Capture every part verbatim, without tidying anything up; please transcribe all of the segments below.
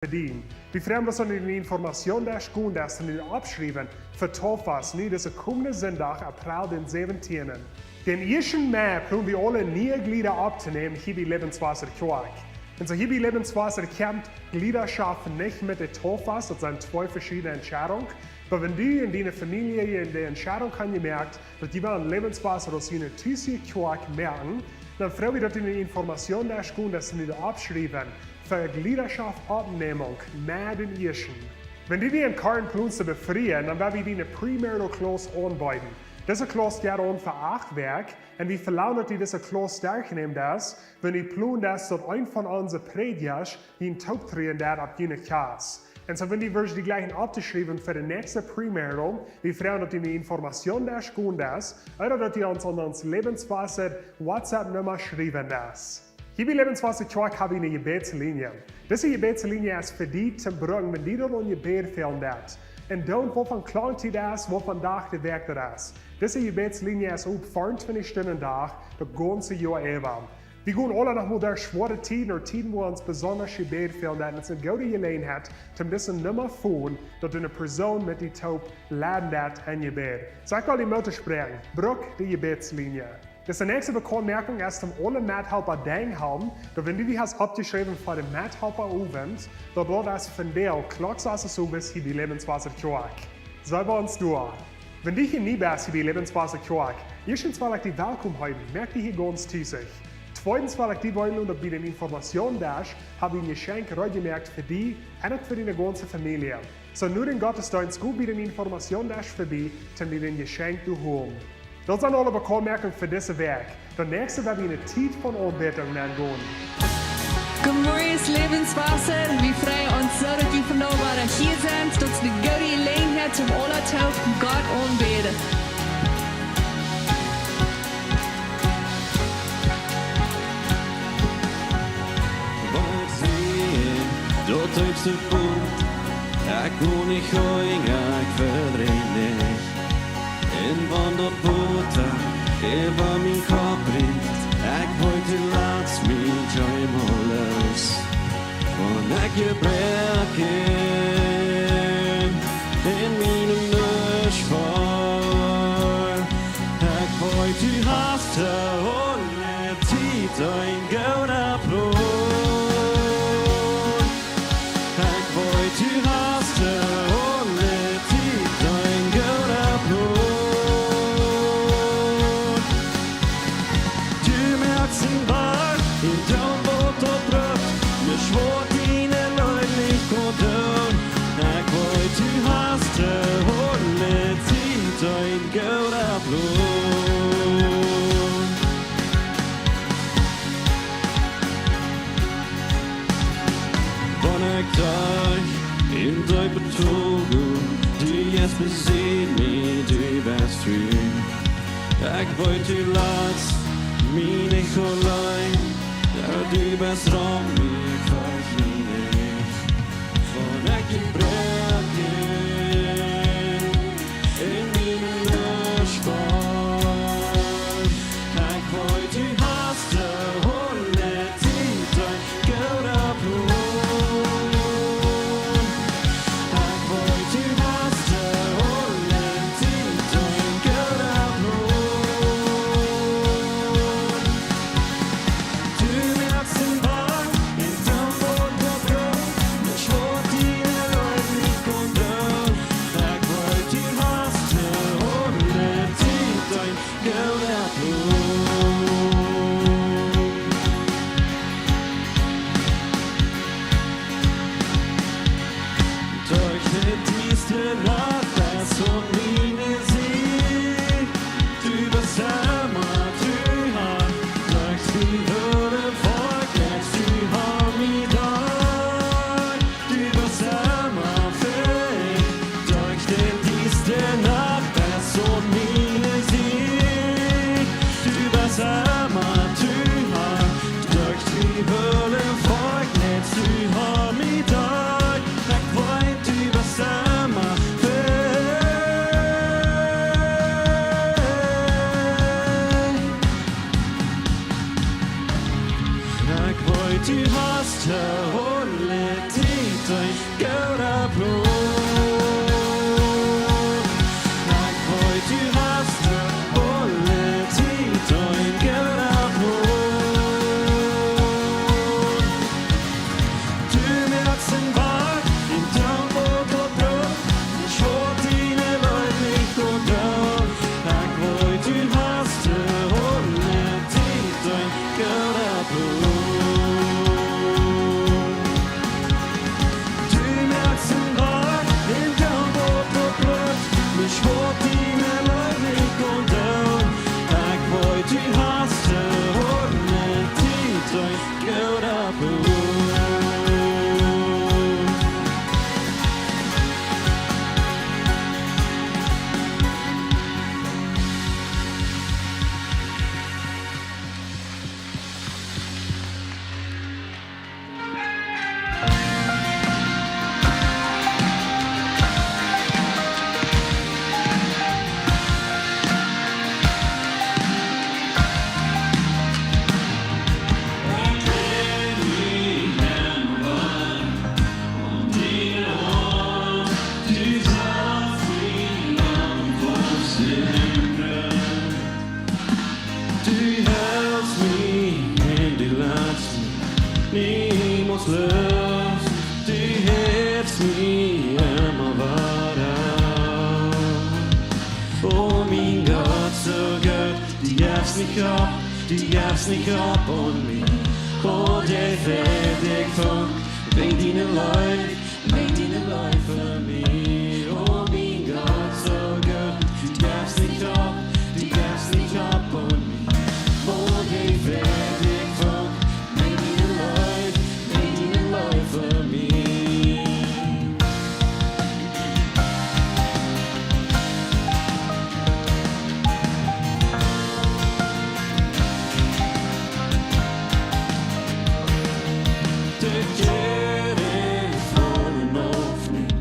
Bedienen. Wie freien ons aun de Information, dee es goot, dee es nu oppschriewen fa Tauffast, nu dise komende Sindach, April dän säwentienden. Dän ieeschten Mei plonen wie aule niee Jlieda opptonämen hia bie Lebenswasser Kjoakj. Un soo hia bie Lebenswasser kjemt Jliedaschoft nich met de Tauffast, daut sent twee veschiedne Entscheidungen. Oba wan du un diene Famielje de Entscheidunk han jemoakt, daut jie wellen Lebenswasser aus june Tus Kjoakj moaken, dan frei wie daut du de Information, dee es goot, dee es nu oppschriewen fa Jliedaschoft Oppnämunk no dän ieeschten. Wan du die en Karten plonst to befrieen, dan woa wie die eene premarital clause aunbeeden. Dise clause jeit aun fa acht Wäakj un wie velangen, daut du dise clause derchnämen deist, wan du plonst, daut een von onse Prädjasch die en Toop trigjen deit opp june Kjast. Un soo wan du wieescht die jlikj oppschriewen fa de näakjste premarital, wie freien ons aun de Information, dee es goot, dee es, ooda daut du ons aun onse Lebenswasser WhatsApp-Numma schriewen deist. Hia bie Lebenswasser Kjoakj ha wie eene Jebädslinje. Dise Jebädslinje es fa die to brucken, wan die daut aun Jebäd fälen deit. Un dan, woo von Klock dee es, woo von Dach de Wäakj daut es. Dise Jebädslinje es op vea un twintich Stunden Dach, daut gaunze Joa äwa. Wie gonen aule noch mol derch schwoare Tieden, ooda Tieden, wua ons besonda Jebäd fälen deit. Un daut es eene goode Jeläajenheit, om dise Numma to fonen, daut eene Persoon met die toop läden deit en Jebäd. Soo ekj well die Moot toospräakjen, bruck de Jebädslinje. Dise näakjste Bekauntmoakunk es, om aule Methalpa denkjen, daut wan du die hast oppjeschräwen fa dän Methalpa-Owent, daut daut es vondoag, Klock sas Owes hia bie Lebenswasser Kjoakj. Soo woa wie ons doonen. Wan du hia nie best hia bie Lebenswasser Kjoakj, ieeschtens well ekj die welkom heeten, moak die hia gaunz tusich. Tweedens well ekj die weeten, daut bie dän Information Desch ha wie een Jeschenkj reed jemoakt fa die un uk fa diene gaunze Famielje. Soo no dän Gottesdeenst go bie dän Information Desch verbie, om die daut Jeschenkj to holen. Daut sent aule Bekauntmoakungen fa dise Wäakj. Daut näakjste woa wie enne Tiet von Aunbädunk nengonen. Goodemorjes, Lebenswasser. Wie freien ons soo, daut jie vondoag wada hia sent. Daut es eene goode Jeläajenheit, om aule toop Gott aunbäden. Waut sie, daut es soo bunt. Ekj woa nich hungrich, ekj vedriew nich. Un wan daut Wota äwa mien Kopp rieekjt, ekj weet, du latst mie kjeenmol loos. Wan ekj jebroaken en mienen Nuscht foll, ekj weet, du hast de aule Tiet een gooda Plon. Ekj weet, du hast de aule Tiet een gooda Plon. Du moakst een Wajch, un dan woat daut rajcht. Mie schwoat diene Leew nich kaun doonen. Ekj weet, du hast de aule Tiet een gooda Plon. Wan ekj derch en deepe Tol go, du jeist bie mie, du best tru. Ekj weet, du latst mie nich auleen, jo, du best rom mie, ekj ferjcht mie nich. Wan ekj jebroaken en mienen Nuscht foll, ekj weet, du hast de aule Tiet een gooda Plon. Ekj weet, du hast de aule Tiet een gooda Plon. Du moakst een Wajch, un dan woat daut rajcht. Mie schwoat diene Leew nich kaun doonen. Ekj weet, du hast de aule Tiet een gooda Plon. Derch de diestre Nacht best du aun miene Sied. Du best emma tru, Har. Derch Twiewel un Volkj, du hast mie doa. Du best emma fa mie. Derch de diestre Nacht best du aun miene Sied. Du best emma tru, Har. Derch Twiewel un Volkj, du hast mie doa. Ekj weet, du best emma fa mie. Sent wajch, en Dank fa daut Brot, schwoa diene Leew nich to doon. Ekj weet, du hast de Hoat nich, dein Gott, du. Du moakst wajch, en Dank fa daut Brot, schwoa diene Leew nich to doon. Ekj weet, du hast de Hoat nich, dein Gott, du. Du helpst mie un du latst mie niemols loos. Du helpst mie emma wada. O mien Gott, soo goot, du jefst nich opp, du jefst nich opp aun mie. O, dee fräd ekj von, wäajen diene Leew, wäajen diene Leew fa mie. O mien Gott, soo goot, du jefst nich opp, du jefst nich opp aun mie. O, dee fräd ekj von, wäajen diene Leew, wäajen diene Leew fa mie. De Kjäden von Hoffnung,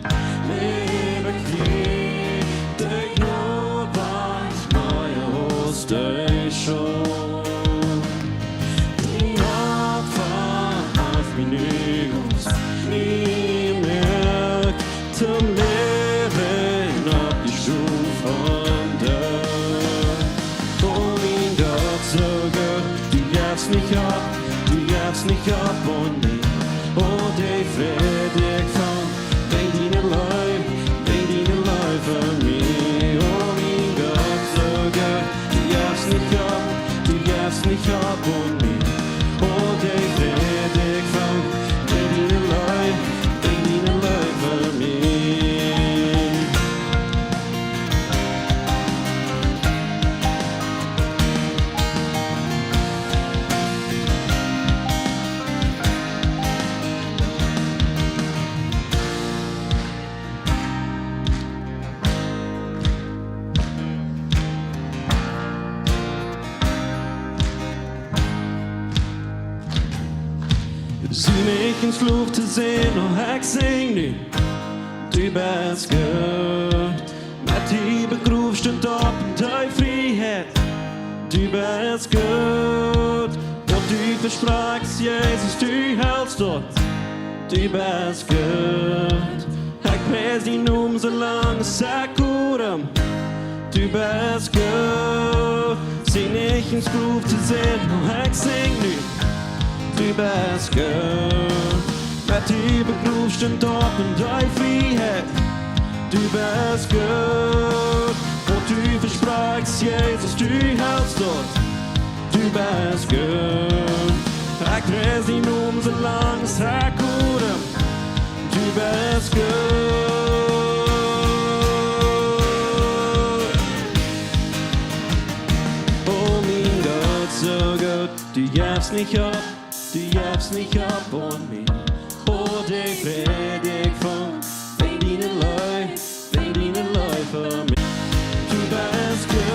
Läwen kjrie, de Jnod wajch mea aus de Schult. Dien Opfa haft mie nu gaunz nie moakt, toom Läwen oppjestonen von doot. O mien Gott, soo goot, du jefst nich opp, du jefst nich opp aun mie. O, dee fräd ekj von, wäajen diene Leew, wäajen diene Leew fa mie. O mien Gott, soo goot, du jefst nich opp, du jefst nich opp aun mie. O, dee fräd ekj von, wäajen diene Leew, wäajen diene Leew fa mie. Sien ekj een Sklow to sennen, o, ekj sinj nu, du best goot. Met die Begrowscht un opp en dee Frieheit, du best goot. Waut du vesprakjst, Jesus, du helst daut, du best goot. Ekj pries dienen Nomen soo lang aus ekj aum, du best goot. Sien ekj een Sklow to sennen, o, ekj sinj nu, du best goot. Met die Begrowscht un opp en dee Frieheit, du best goot. Waut du vesprakjst, Jesus, du helst daut, du best goot. Ekj pries dienen Nomen soo lang aus ekj aum, du best goot. O mien Gott, soo goot, du jefst nich opp, du jefst nich opp aun mie. O, dee fräd ekj von, wäajen diene Leew, wäajen diene Leew fa mie. Du best goot.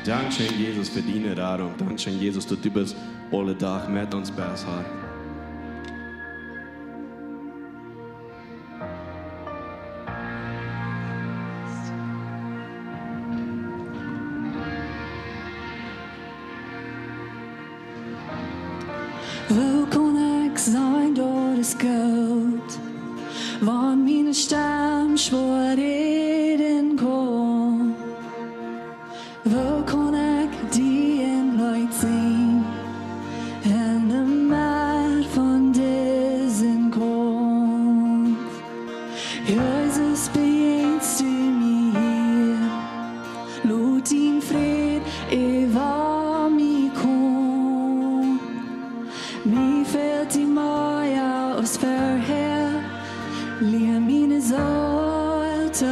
Dankscheen, Jesus, fa diene Radunk. Dankscheen, Jesus, daut du best aule Dach met ons best, Herr. Woo kaun ekj sajen daut es goot, wan miene Stemm schwoa räden kaun? Woo kaun ekj die een Leet sinjen en de Medd von disen Kaumf? Jesus, bejäajnst du mie hia, lot dien Fräd äwa mie komen. Mie fält die mea aus verhäa, lia miene Seel to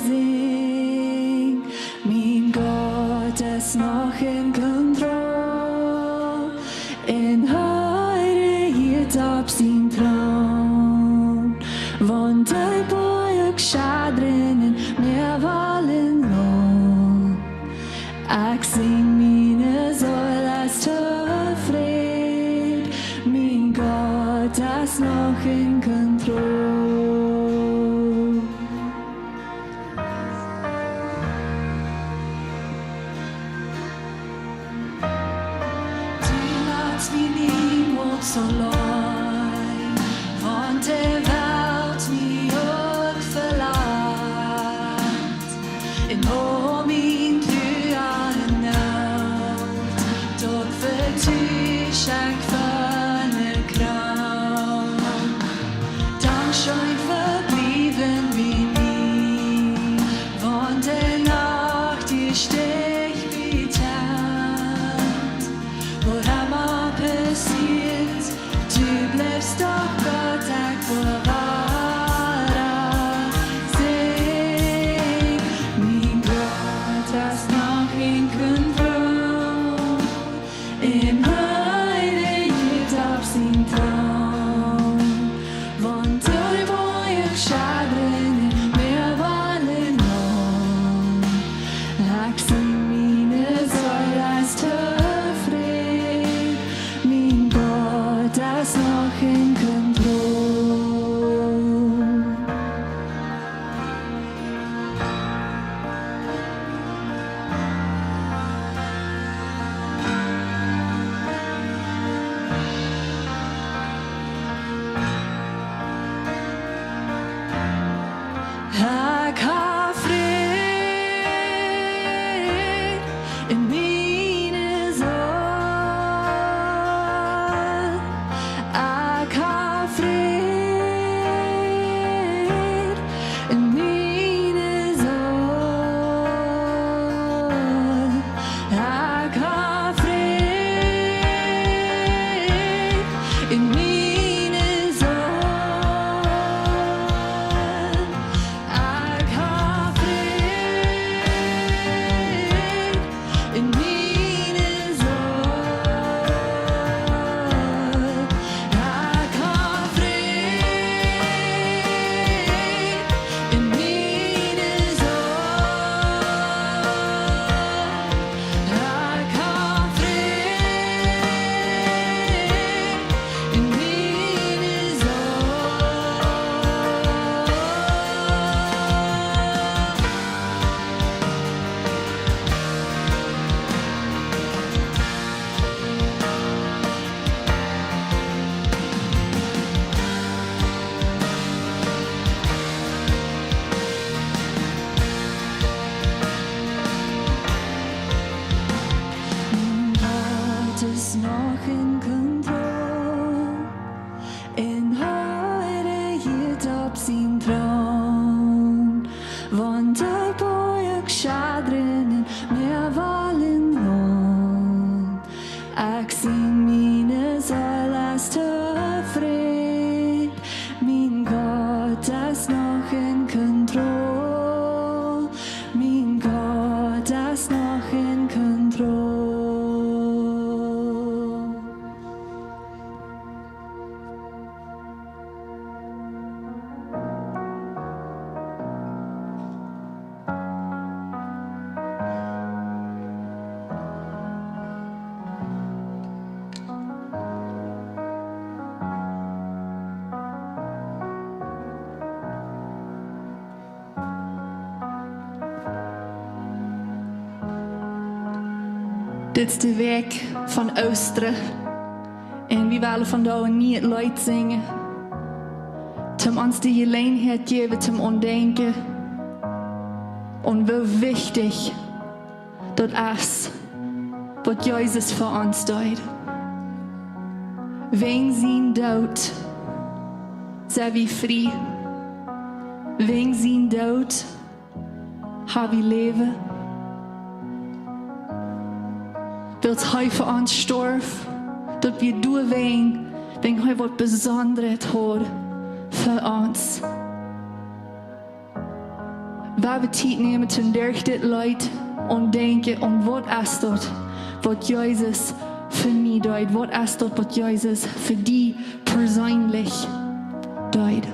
sinjen. Mien Gott es noch en Kontroll, un hee rejieet opp sien Troon. Wan de Boajch schaddren un Mäa wellen roll, ekj sinj, miene Seel es tofräd, mien Gott es noch en Kontroll. Du latst mie niemols auleen, wan de Welt mie uk velat. En aul mien Trua un Noot, daut vetusch ekj fa ne Kraunt. Dan scheen vebliewen bie mie, wan de Nacht dien Stich betent. Waut emma passieet, du blifst doch Gott, ekj woa wada sinjen. Mien Gott es noch en Kontroll, un hee rejieet opp sien Troon. Wan de Boajch schaddren un Mäa wellen roll, ekj sinj, miene Seel es tofräd, mien Gott es noch en Kontroll. Ekj hab Fräd en miene Seel. Ekj hab Fräd en miene Seel. Ekj hab Fräd en miene Seel. Ekj hab Fräd en miene Seel. Ekj hab Fräd en miene Seel. Ekj hab Fräd en miene Seel. Mien Gott es noch en Kontroll, un hee rejieet opp sien Troon. Wan de Boajch schaddren un Mäa wellen roll, ekj sinj, miene Seel es tofräd, mien Gott es noch en Kontroll, mien Gott es noch en Kontroll. Dit es de Wäakj von Oostren. Un wie wellen vondoag een nieet Leet sinjen, om ons de Jeläajenheit jäwen, om aun denkjen, un woo wichtich daut es, waut Jesus fa ons deed. Wäajen sien Doot sent wie frie. Wäajen sien Doot ha wie Läwen. Wiels hee fa ons storf, daut wie doawäajen, wäajen hee waut Besondret haud fa ons. Wie wellen Tiet nämen, om derch dit Leet aun denkjen, om waut es daut, waut Jesus fa mie deed, waut es daut, waut Jesus fa die perseenlich deed.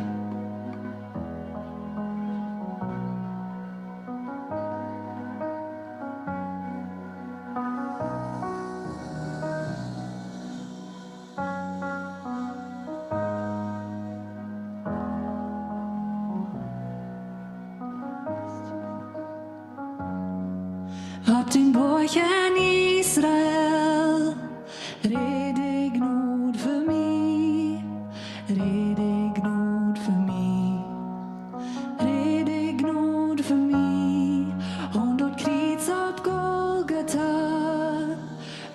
Opp dän Boajch en Israel, räd de Jnod fa mie, räd de Jnod fa mie, räd de Jnod fa mie, aun daut Kjriez opp Golgata.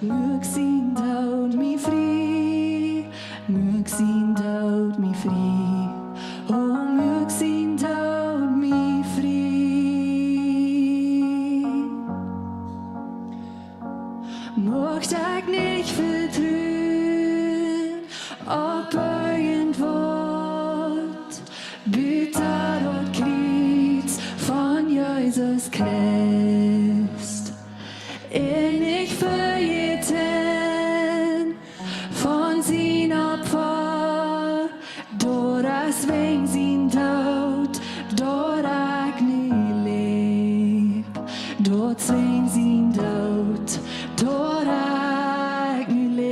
Muak sien Doot mie frie, muak sien Doot mie frie, o, muak sien Doot mie frie. Mucht ekj nich vetruen opp irjent waut buta daut Kjriez von Jesus Christus. Un nich vejäten von sien Opfa, daut es wäajen sien Doot, daut ekj nu läw. Daut es wäajen sien Doot, daut ekj nu läw.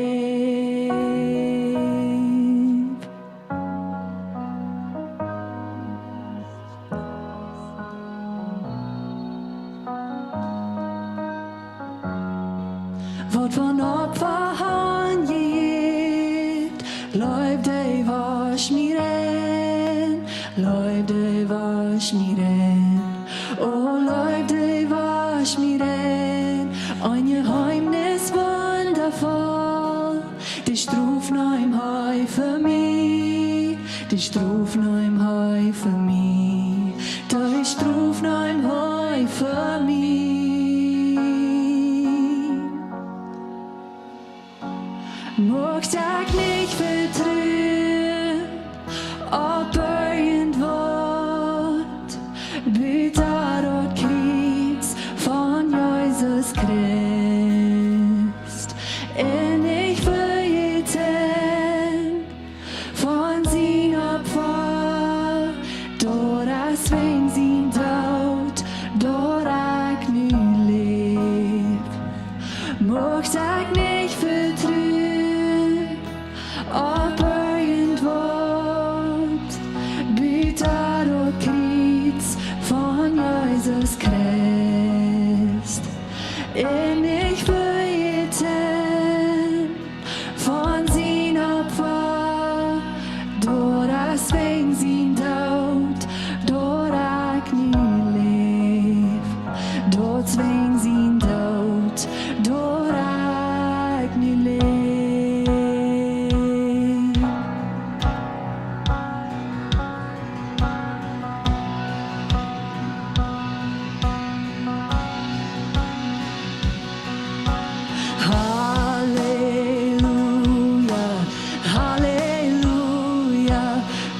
Waut von Opfa han jejäft, Leew, dee wosch mie rein, Leew, dee wosch mie rein, o Leew, dee wosch mie rein, een Jeheemnis wundafoll. De Strof neem hee fa mie, de Strof neem hee fa mie, de Strof neem hee fa mie. Mucht ekj nich vetruen opp irjent waut buta daut Kjriez von Jesus Christus. Un nich vejäten von sien Opfa, daut es wäajen sien Doot, daut ekj nu läw. Mucht ekj nich vetruen opp irjent waut buta daut Kjriez von Jesus Christus. Un nich vejäten von sien Opfa, daut es wäajen sien Doot, daut ekj nu läw. Daut es wäajen sien Doot, daut ekj nu läw. Halleluja, halleluja,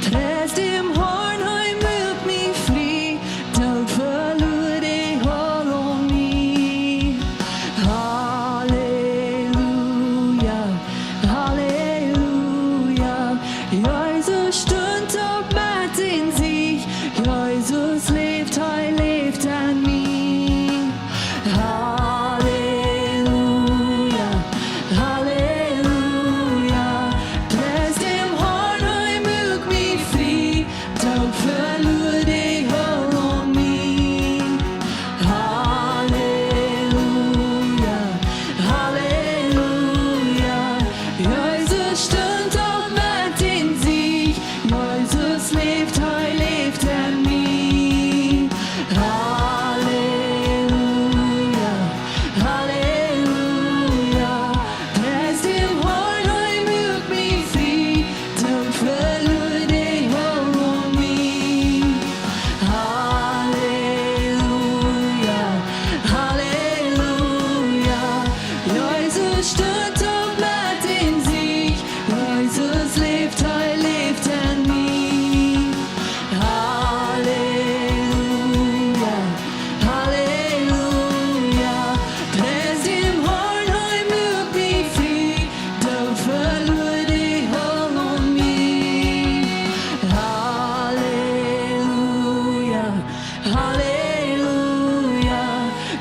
pries däm Harn, hee muak mie frie, Doot veloa de Holl aun mie.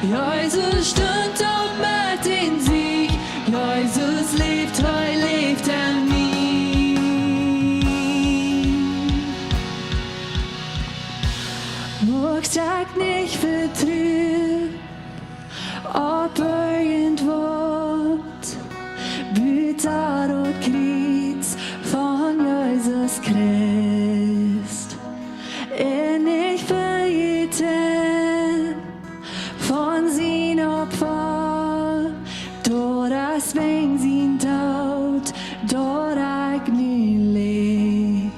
Jesus stunt opp met dän Sieg. Jesus läft, hee läft en mie. Mucht ekj nich vetruen opp irjentwaut buta daut Kjriez von Jesus Christ. Un nich vejäten von sien Opfa, daut es wäajen sien Doot, daut ekj nu läw.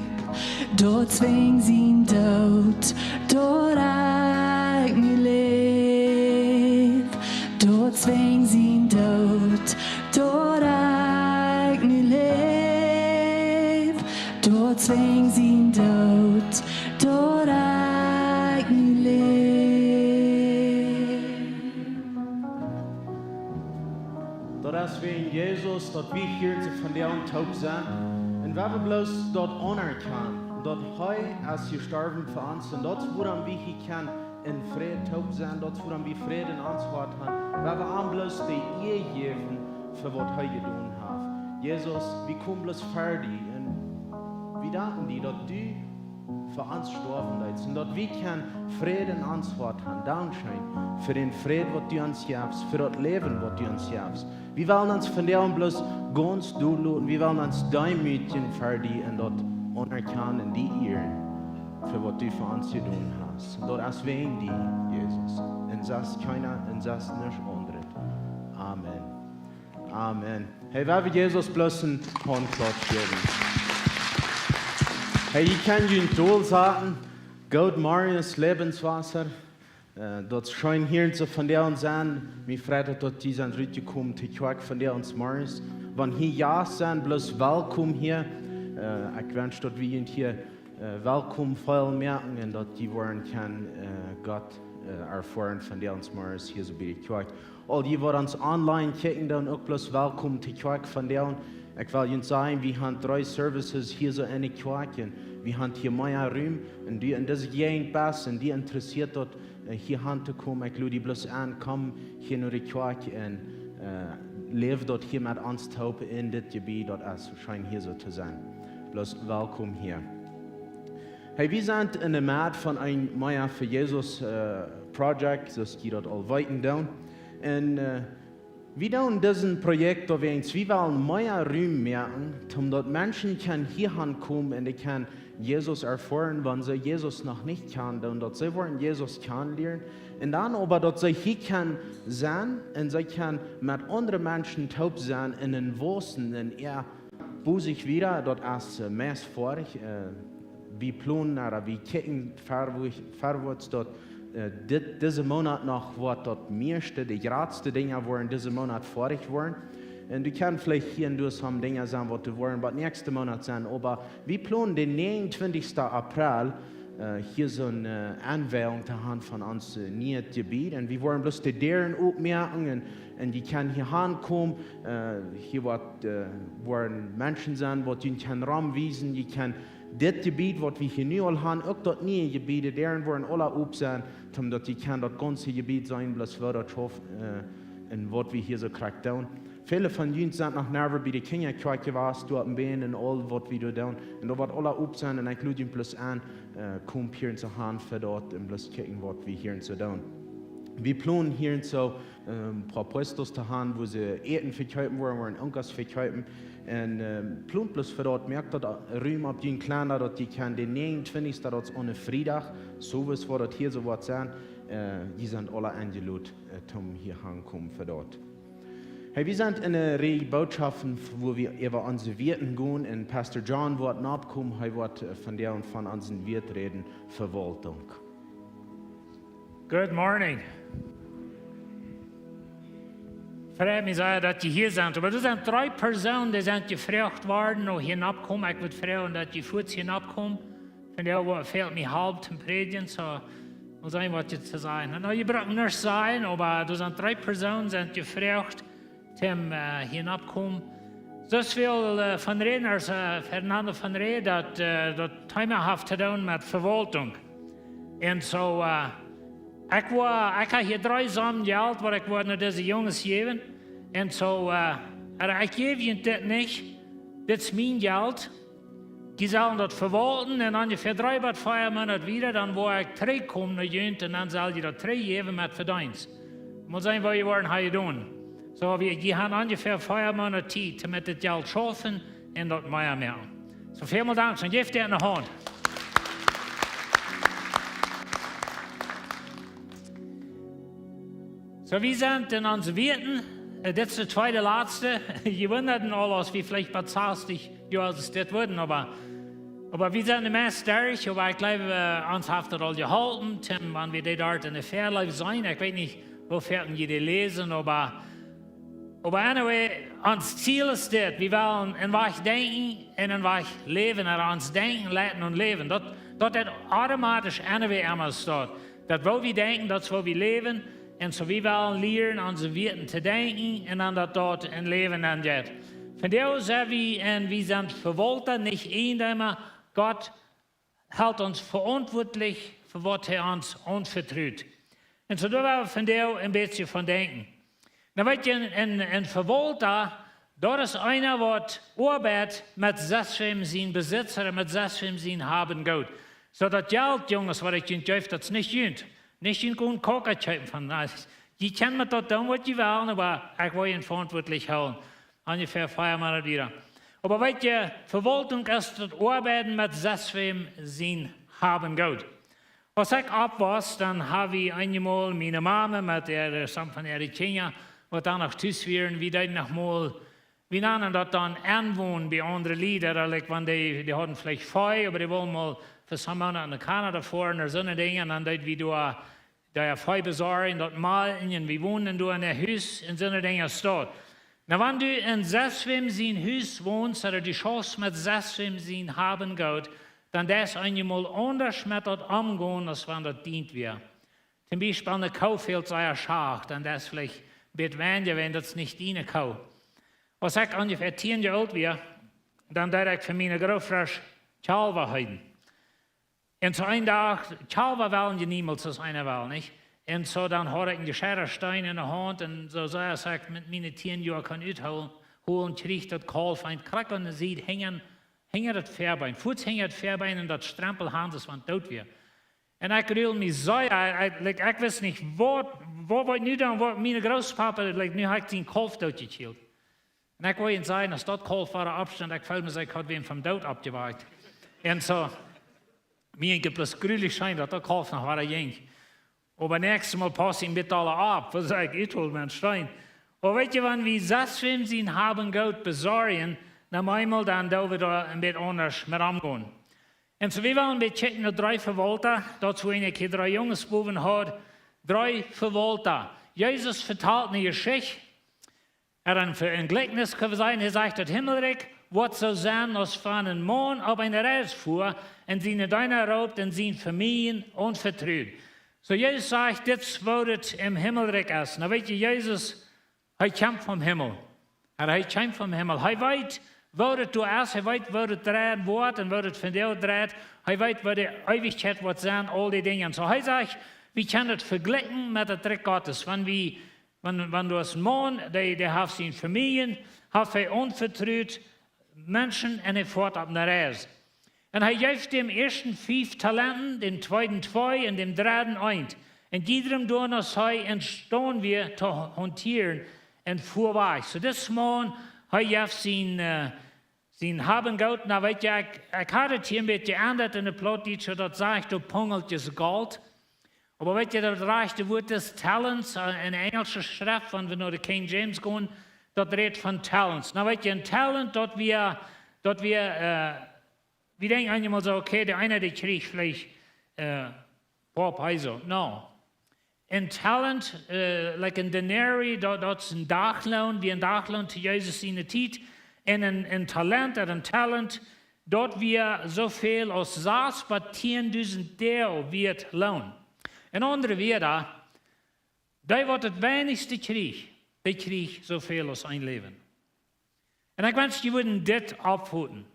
Daut es wäajen sien Doot, daut ekj nu läw. Daut es wäajen sien Doot, daut ekj nu läw. Daut es wäajen sien Doot, daut ekj nu läw. Daut es wäajen Jesus, daut wie hia soo vondoag toop sent. Un wie wellen bloos daut aunerkjanen, daut hee es jestorwen fa ons. Un daut es wuarom wie hia kjennen en Fräd toop sennen, daut es wuarom wie Fräd en ons Hoat han. Wie wellen am bloos de Ea jäwen fa waut hee jedonen haft. Jesus, wie komen bloos ver die un wie danken die, daut du fa ons stoawen deetst un daut wie kjennen Fräd en ons Hoat han. Dankscheen fa dän Fräd, waut du ons jefst, fa daut Läwen, waut du ons jefst. Wie wellen ons vondoag bloos gaunz dol loten. Wie wellen ons deemootjen ver die un daut aunerkjanen un die ieren fa waut du fa ons jedonen hast. Un daut es wäajen die, Jesus. Un sest kjeena, un sest nuscht aundret. Amen. Amen. Hey, wie wellen Jesus bloos een Hauntklopf jäwen. Hey, jie kjennen junt dol saten. Good morning, Lebenswasser. Äh, daut es scheen hia soo vondoag sennen. Mie freit daut, daut jie sent rutjekomen to Kjoakj vondoag zemorjes. Wan jie Jast sent, bloos welkom hia. Äh, ekj wensch, daut wie junt hia, äh, welkom feelen moaken un daut jie woaren kjennen, äh, Gott, äh, erfoaren vondoag zemorjes hia soo bie de Kjoakj. Aul jie, waut ons online kjikjen, dan uk bloos welkom to Kjoakj vondoag. Ekj well junt sajen, wie han dree Services hia soo enne Kjoakj un wie han hia mea Rum. Un du en dise Jäajent best un die interessieet daut, äh, hia han to komen, ekj lod die bloos en, komm hia no de Kjoakj un, äh, läw daut hia met ons toop en dit Jebied, daut es scheen hia soo to sennen. Bloos welkom hia. Hey, wie sent en de Med von een Mea fa Jesus, äh, Project, soo aus jie daut aul weeten doonen. Un, äh, wie doonen disen Projekt doawäajen, wie wellen mea Rum moaken, om daut Menschen kjennen hia han komen un dee kjennen Jesus erfoaren, wan see Jesus noch nich kjanen doonen, daut see woaren Jesus kjanen lieren. Un dan oba, daut see hia kjennen sennen un see kjennen met aundre Menschen toop sennen un wausen un äa bosich wieda, daut es, äh, meist foadich, äh, wie plonen, ooda wie kjikjen verwoats, verwoats daut, äh, dit, dise Moonat noch woat daut mieeschte, de jratste Dinja woaren dise Moonat foadich woaren. Un du kaust veleicht hia un doa some Dinja sennen, waut doa woaren bie näakjste Moonat sennen, oba wie plonen dän näajenuntwintichsten April, äh, hia soone, äh, Enwieunk to han von ons, äh, nieet Jebied. Un wie woaren bloos de Däaren opmoaken un, un jie kjennen hia hankomen. Äh, hia woat, äh, woaren Menschen sennen, waut jie kjennen romwiesen. Jie kjennen dit Jebied, waut wie hia nu aul han, uk daut niee Jebied, de Däaren woaren aula op sennen, om daut jie kjennen daut gaunze Jebied seenen, bloos woo daut schauft, äh, un waut wie hia soo krakjt doonen. Väle von junt sent noch never bie de Kjinjakjoakj jewast, doa opp Bän un aul waut wie doa doonen. Un daut woat aula op sennen un ekj lod junt bloos en, äh, komt hia en soo han fa daut un bloos kjikjen waut wie hia en soo doonen. Wie plonen hia en soo, ähm, poa puestos to han, wua see Äten vekjeepen woaren, wua see Unkas vekjeepen. Un, ähm, plont bloos fa daut, moakt daut Rum opp jun Kalenda, daut jie kjennen dän näajenuntwintichsten, daut es een Friedach, soo aus waut daut hia soo woat sennen, äh, jie sent aula enjelot, äh, om hia hankomen fa daut. Hey, wie sent en de Reaj Bootschoften, wua wie äwa onse Wieet gonen, un Pastor John woat noppkomen, hee woat, äh, vondoag von onse Wieet räden, Vewaultunk. Good morning. Freit mie sea, daut jie hia sent. Oba doa sent dree Persoonen, dee sent jefroacht worden, no hia noppkomen. Ekj wudd froagen, daut jie fuaz hia noppkomen. Vondoag fält mie haulf toom prädjen, soo mott seenen, waut jie to sajen han. Nu, jie brucken nuscht sajen, oba doa sent dree Persoonen, sent jefroacht, toom, äh, hia noppkomen. Soo väl, äh, von räden, aus, äh, Fernando von räd, daut, äh, daut Thema haft to doonen met Vewaultunk. Un soo, äh, Ekj woa, ekj hab hia dree Sommen Jelt waut ekj woa no dise Junges jäwen. Un soo, äh, oba ekj jäw junt dit nich. Dit es mien Jelt. Jie sellen daut vewaulten un onjefäa dree bat vea Moonat wieda, dan woa ekj trigjkomen no junt un dan sell jie daut trigjjäwen met Vedeenst. Mott seenen waut jie woaren hia doonen. Soo, wie, jie haben onjefäa vea Moonat Tiet met dit Jelt schaufen un daut mea moaken. Soo, välmol Dank, soo, jäft an de Haunt. Soo, wie sent en onse Wieeten, äh, dit es de tweede latste. Jie wundaden aul, aus wie veleicht bat sastich Joa, aus dit wudden, oba, oba wie sent de mieeschte derch, oba ekj jleew, äh, ons haft daut aul jeholpen, Tim, wan wie dee doa en de Väaleew seenen. Ekj weet nich, woo foaken jie dee läsen, oba, oba anyway, ons Ziel es dit. Wie wellen een Wajch denkjen un een Wajch läwen, oba ons Denkjen leiden un Läwen. Daut, daut haft automatisch anyway emma daut. Daut woo wie denkjen, daut es woo wie läwen. Un soo wie wellen lieren, onse Wieeten to denkjen un dan daut daut en Läwen aunjeit. Vondoag sent wie, un wie sent Vewaulta, nich Eejendeema. Gott helt ons veauntwuatlich fa waut hee ons aunvetrut. Un soo doa woa wie vondoag een bät von denkjen. Nu weet jie, een, een, een Vewaulta, daut es eena waut oabeit met sestwäm sien Besitz, met sestwäm sien Haben Goot. Soo daut Jelt, Junges, waut ekj junt jeef, daut es nich junt. Nich junt gonen Coca kjeepen von, na, jie kjennen met daut doonen waut jie wellen, oba ekj woa junt veauntwuatlich hoolen. Onjefäa vea Moonat wieda. Oba weet jie, Vewaultunk es daut Oabeiden met sestwäm sien Haben Goot. Aus ekj oppwoss, dan hab wie eenjemol miene Mame met äare, some von äare Kjinja, waut dan noch tus wieren, wie deeden noch mol, wie nanden daut dan aunwonen bie aundre Lied, like, wan dee, dee hauden veleicht Vee, oba dee wullen mol fa some Moonat no Kanada foaren, ooda soone Dinja, un dan deed wie doa, doa Vee besorjen, daut malkjen, un wie wonden doa en äa Hus, un soone Dinja es daut. Nu, wan du en sestwäm sien Hus wonst, ooda du schaufst met sestwäm sien Haben Goot, dan deist eenjemol aundasch met daut omgonen, aus wan daut dient wia. Toom Biespel ne Koo fält sea schacht, dan deist veleicht bät weinja, wan daut es nich diene Koo. Aus ekj onjefäa tieen Joa oolt wia, dan deed ekj fa miene Grootvodasch Kjalwa heeden. Un soo een Dach, Kjalwa wellen jie niemols aus eena well, nich? Un soo dan haud ekj een jescheita Steen en de Haunt un soo sea aus ekj met miene tieen Joa kunn uthoolen, hoolen, kjrieech daut Kaulf een Krakjel en de Sied hinjen, hinja daut Väabeen. Fuaz hinja daut Väabeen un daut Strempel Hanses, wan doot wia. Un ekj ruld mie soo, ekj, ekj, like, ekj wist nich waut, waut woa ekj nu doonen, waut miene Grootpapa, like, nu haud ekj sien Kaulf dootjekjielt. Un ekj woa junt sajen, aus daut Kaulf wada oppstunt, ekj feeld mie soo, ekj haud wäm vom Doot oppjewakjt. Un soo, mie jinkj daut bloos grulich scheen, daut daut Kaulf noch wada jinkj. Oba näakjstet Mol paust du een bät aula opp, waut ekj uthol, Mensch, scheen. Oba weet jie, wan wie sestwäm sien Haben Goot besorjen, dan eemol dan doo wie doa een bät aundasch met omgonen. Un soo, wie wellen een bät kjikjen no dree Vewaulta, daut es wua ekj hia dree Junges bowen haud, dree Vewaulta. Jesus vetalt ne Jeschicht, ooda een Ve-, een Jlikjnis kjenn wie sajen, hee sajcht, daut Himmelrikj woat soo sennen aus wan een Maun opp eene Reis fua un siene Deena roopt un sien Famielje aunvetrud. Soo, Jesus sajcht, dit es woo daut em Himmelrikj es. Nu weet jie, Jesus, hee kjemt vom Himmel. Hee, hee kjemt vom Himmel. Hee weet woo daut doa es, hee weet woo daut dreien woat un woo daut vondoag dreit. Hee weet woo de Eewichkjeit woat sennen, aul dee Dinja. Soo, hee sajcht, wie kjennen daut vejlikjen met daut Rikj Gottes. Wan wie, wan, wan doa es een Maun, dee, dee haft siene Famielje, haft hee aunvetrut Menschen un hee foat opp ne Reis. Un hee jeef däm ieeschten fief Talenten, däm tweeden twee un däm dredden eent. Un jiedrem doano aus hee enstaund wia to hon-, hantieren un fua wajch. Soo, dis Maun, hee jeef sien, äh, sien Haben Goot, nu weet jie, ekj, ekj haud et hia een bät jeendat en de Plautdietsche, daut sajcht doa Pungeltjes Golt. Oba weet jie, daut rajchte Wuat es talents, äh, en de enjelsche Schreft, wan wie no de King James gonen, daut rät von talents. Nu weet jie, een Talent, daut wia, daut wia, äh, wie denkjen eenjemol soo, okay, de eena, dee kjrieech veleicht, äh, Pop, hee soo. No. Een Talent, äh, like een Denarius, daut, daut es een Dachloon, wia een Dachloon to Jesus siene Tiet. Un een, een Talent, ooda een Talent, daut wia soo väl aus sas bat tieen dusent Doag wieet Loon. En aundre Wieed, dee waut daut weinichste kjrieech, dee kjrieech soo väl aus een Läwen. Un ekj wensch, jie wudden dit oppfoten.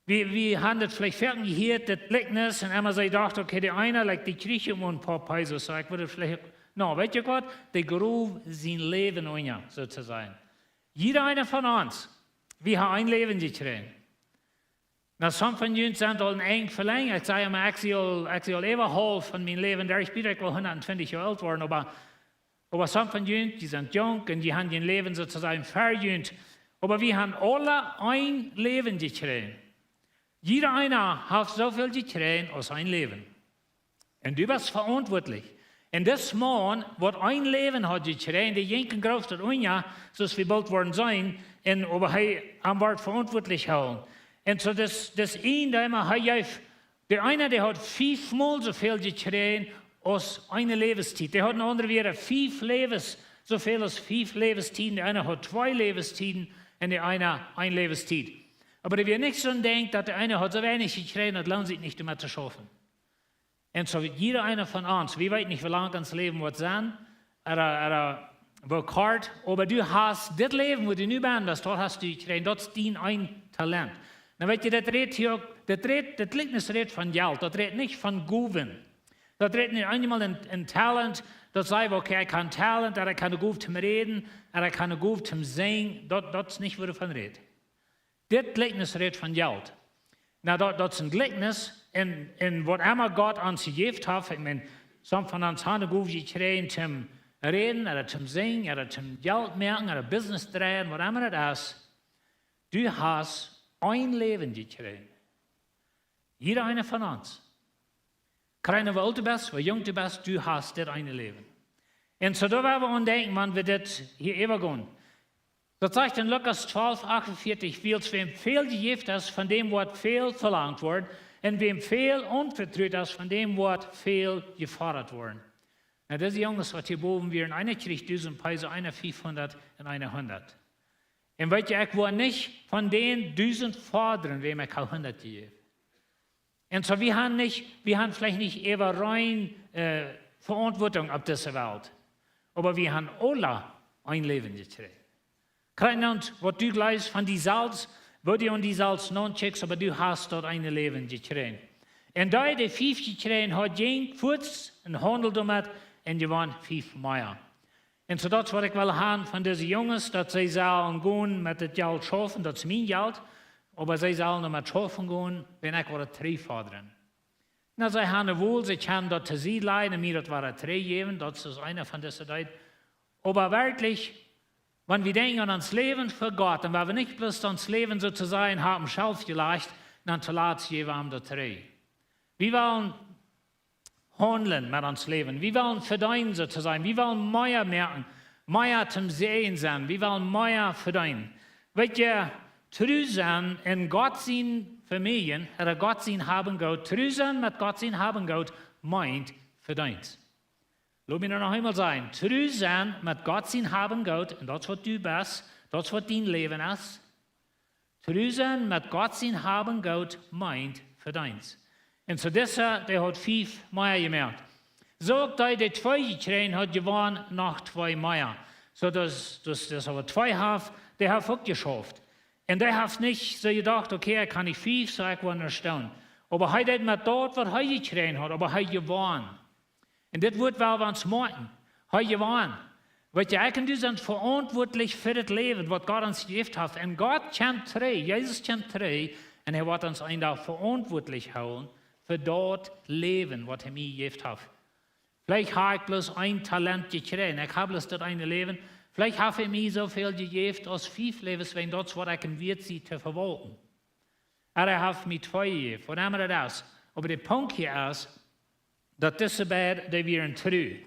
Wie, wie haben daut veleicht foaken jehieet, daut Jlikjnis, un emma see docht, okay, de eena, like, dee kjrieech mau een poa Pesos, so ekj wudd veleicht, no, weetst du waut? Dee groew sien Läwen unja, soo to sajen. Jieda eena von ons, wie haben een Läwen jekjräajen. Nu, some von junt sent aul een Enj velenjd. Ekj saj mau, ekj sie aul, ekj sie aul äwa haulf von mien Läwen, doa ekj bie, ekj well hundat twintich Joa oolt woaren, oba, oba some von junt, dee sent junk un dee haben äa Läwen soo to sajen ver junt. Oba wie haben aula een Läwen jekjräajen. Jieda eena haft soo väl jekjräajen aus een Läwen. Un du best veauntwuatlich. Un dis Maun, waut een Läwen haud jekjräajen, dee jinkj en Groof daut unja, soo aus wie boolt woaren seenen, un oba hee, am wort veauntwuatlich hoolen. Un soo dis, dis een, dee mau, hee jeef, de eena, dee haud fiefmol soo väl jekjräajen aus eene Läwenstiet. Dee haud, en aundre Wieed, fief Läwes, soo väl aus fief Läwenstieden. De eena haud twee Läwenstieden un de eena een Läwenstiet. Oba dee wia nich soon Dinkj, daut de eena haud soo weinich jekjräajen, daut loont sikj nich, doamet to schaufen. Un soo, jieda eena von ons, wie weeten nich, woo lang ons Läwen woat sennen, ooda, ooda woo kort, oba du hast dit Läwen, wua du nu best, daut hast du jekjräajen, daut es dien een Talent. Nu weetst du, daut rät hia uk, daut rät, daut Jlikjnis rät von Jelt, daut rät nich von Gowen. Daut rät nich eemol een, een Talent, daut sajcht, okay, ekj hab een Talent, ooda ekj hab eene Gow toom räden, ooda ekj hab eene Gow toom sinjen, daut, daut es nich, wua daut von rät. Dit Jlikjnis rät von Jelt. Nu, daut, daut es een Jlikjnis, un, un waut emma Gott ons jejäft haft, ekj meen, some von ons haben eene Gow jekjräajen toom räden, ooda toom sinjen, ooda toom Jelt moaken, ooda Business dreien, waut emma daut es. Du hast een Läwen jekjräajen. Jieda eena von ons. Krakjt woo oolt du best, woo junk du best, du hast dit eene Läwen. Un soo doa woa wie aun denkjen, wan wie dit hia äwagonen. Daut sajcht en Lukas twalf achtunvieetich, wiels wäm väl jejäft es, von däm woat väl velangt woaren, un wäm väl aunvetrut es, von däm woat väl jefodat woaren. Nu, dise Junges, waut hia bowen wieren, eena kjrieech dusent Pesos, eena fiefhundat un eena hundat. Un weetst du, ekj woa nich von dän dusent fodren, wäm ekj hab hundat jejäft. Un soo, wie haben nich, wie haben veleicht nich äwa rein, äh, Veauntwuatunk opp dise Welt. Oba wie haben aula een Läwen jekjräajen. Krakjt waut du jleefst von die selfst, woo du aun die selfst naunkjikjst, oba du hast daut eene Läwen jekjräajen. Un dee, dee fief jekjräajen haud, jinkj fuaz un haundeld doamet un jewonn fief mea. Un soo daut es waut ekj well haben von dise Junges, daut see sellen gonen met daut Jelt schaufen, daut es mien Jelt, oba see sellen doamet schaufen gonen, wan ekj woa daut trigjfodren. Nu, see haben wol, see kjennen daut to Sied lajen un mie daut wada trigjjäwen, daut es eena von dise Tiet. Oba werkjlich, wan wie denkjen aun ons Läwen fa Gott, dan woa wie nich bloos ons Läwen soo to sajen opp dän Schelf jelajcht, dan toolatst jäw wie am daut trigj. Wie wellen haundlen met ons Läwen. Wie wellen vedeenen, soo to sajen. Wie wellen mea moaken, mea toom Säajen sennen. Wie wellen mea vedeenen. Weetst du, tru sennen en Gott sien Famielje, ooda Gott sien Haben Goot, tru sennen met Gott sien Haben Goot, meent Vedeenen. Lot mie daut noch eemol sajen. Tru sennen met Gott sien Haben Goot, un daut es waut du best, daut es waut dien Läwen es. Tru sennen met Gott sien Haben Goot meent Vedeenen. Un soo dise, dee haud fief mea jemoakt. Soo uk dee, dee twee jekjräajen haud, jewonn noch twee mea. Soo daut, daut, daut oba twee haft, dee haft uk jeschauft. Un dee haft nich soo jedocht, okay, ekj hab nich fief, soo ekj woa nuscht doonen. Oba hee deed met daut, waut hee jekjräajen haud, oba hee jewonn. Un dit Wuat well wie ons moakjen. Hee jewonn. Weetst du, ekj un du sent veauntwuatlich fa daut Läwen, waut Gott ons jejäft haft. Un Gott kjemt trigj, Jesus kjemt trigj, un hee woat ons een Dach veauntwuatlich hoolen fa daut Läwen, waut hee mie jejäft haft. Veleicht hab ekj bloos een Talent jekjräajen, ekj hab bloos daut eene Läwen. Veleicht haft hee mie soo väl jejäft aus fief Läwes, wäajen daut es waut ekj em wieet sie to vewaulten. Ooda hee haft mie twee jejäft, waut emma daut es. Oba de Punkt hia es, daut dise beid, dee wieren tru.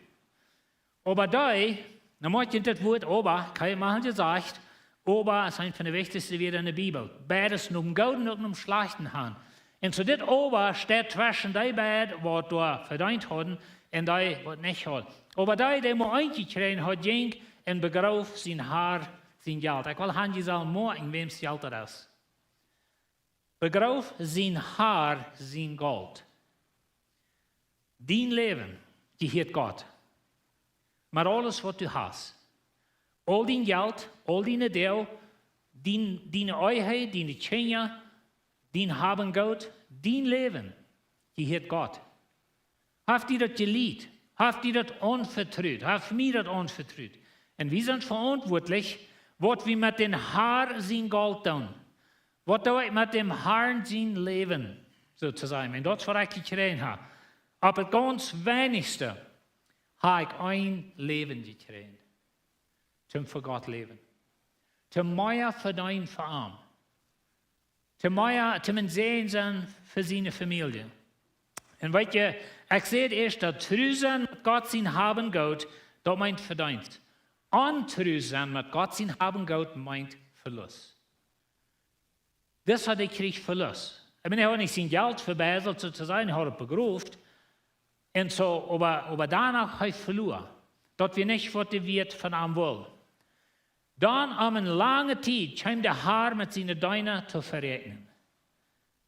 Oba dee, nu mott jie dit Wuat oba, kjenn jie mau jesajcht, oba es eent von de wichtichste Wieed en de Bibel. Beides nom Gooden un nom Schlajchten han. Un soo dit oba steit tweschen dee beid, waut doa vedeent hauden, un dee, waut nich haud. Oba dee, dee mau eent jekjräajen haud, jinkj un begroof sien Har sien Jelt. Ekj well han, jie sellen moakjen, wäms Jelt daut es. Begroof sien Har sien Golt. Dien Läwen jehieet Gott. Met aules waut du hast. Aul dien Jelt, aul diene Deel, dien, diene Ehe, diene Kjinja, Dien Haben Goot, dien Läwen, dee hieet Gott. Haft die daut jelieet? Haft die daut aunvetrut? Haft mie daut aunvetrut? Un wie sent veauntwuatlich, waut wie met dän Harn sien Golt doonen. Waut doo ekj met däm Harn sien Läwen, soo to sajen? Un daut es waut ekj jekjräajen hab. Opp daut gaunz weinichste hab ekj een Läwen jekjräajen. Toom fa Gott läwen. Toom mea vedeenen fa am. Toom mea, toom een Säajen sennen fa siene Famielje. Un weet jie, ekj säd ieescht, daut tru sennen met Gott sien Haben Goot, daut meent Vedeenst. Ontru sennen met Gott sien Haben Goot meent Velust. Dis haud hee jekjräajen, Velust. Ekj meen, hee haud nich sien Jelt vebiestat, soo to sajen, hee haud daut begroft. Un soo, oba, oba doano hee veloa. Daut wia nich waut de Wieet von am wull. Dan, om eene lange Tiet, kjeem de Har met siene Deena to veräakjnen.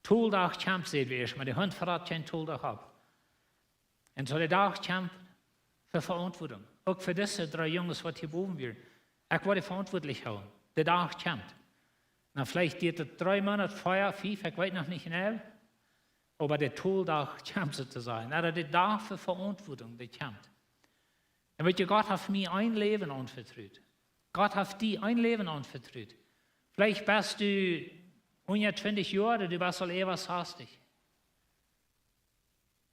Toldach kjemt, säd wie ieescht, oba de Hunt frat kjeen Toldach opp. Un soo de Dach kjemt fa Veauntwuatunk. Uk fa dise dree Junges, waut hia bowen wieren. Ekj woa dee veauntwuatlich hoolen. De Dach kjemt. Nu, veleicht diat daut dree Moonat, vea, fief, ekj weet noch nich jeneiw. Oba de Toldach kjemt, soo to sajen. Oba de Dach fa Veauntwuatunk, dee kjemt. Un weet jie, Gott haft mie een Läwen aunvetrut. Gott haft die een Läwen aunvetrut. Veleicht best du unja twintich Joa, du best aul äwa sastich.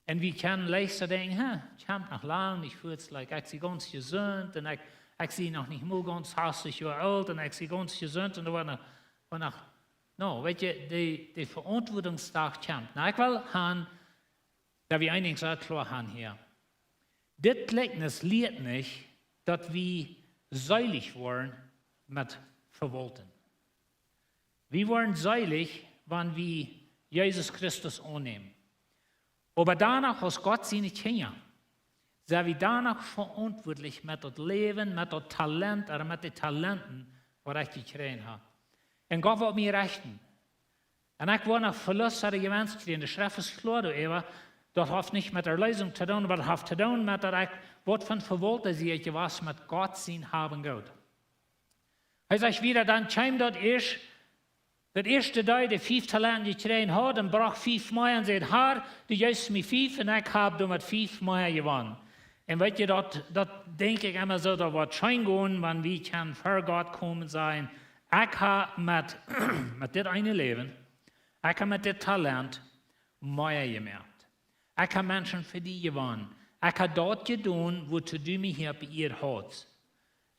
Un wie kjennen leicht soo denkjen, ha, ekj hab noch lang nich fuaz, like, ekj sie gaunz jesunt un ekj, ekj sie noch nich mol gaunz sastich Joa oolt un ekj sie gaunz jesunt un doa noch, doa noch. No, weet jie, de, de Veauntwuatunk Dach kjemt. Nu, ekj well han, daut wie een Dinkj sea kloa han hia. Dit Jlikjnis lieet nich, daut wie seelich woaren met Vewaulten. Wie woaren seelich, wan wie Jesus Christus aunnämen. Oba doano, aus Gott siene Kjinja, sent wie doano veauntwuatlich met daut Läwen, met daut Talent, ooda met de Talenten, waut ekj jekjräajen hab. Un Gott woat mie rechten. Un ekj woa noch Velust ooda Jewenst kjrieen. De Schreft es kloa doaräwa, daut haft nich met Erleesunk to doonen, oba daut haft to doonen met daut ekj waut fa een Vewaulta sie ekj jewast met Gott sien Haben Goot. Hee sajcht wieda, dan kjeem daut ieescht, daut ieeschte, dee de fief Talenten jekjräajen haud, un brocht fief mea un säd: "Har, du jeefst mie fief un ekj hab doamet fief mea jewonnen." Un weet jie, daut, daut denkj ekj emma soo, daut woat scheen gonen, wan wie kjennen ver Gott komen, sajen: "Ekj hab met, met dit eene Läwen, ekj hab met dit Talent mea jemoakt. Ekj hab Menschen fa die jewonnen. Ekj hab daut jedonen, wuatoo du mie hia opp Ieed haudst."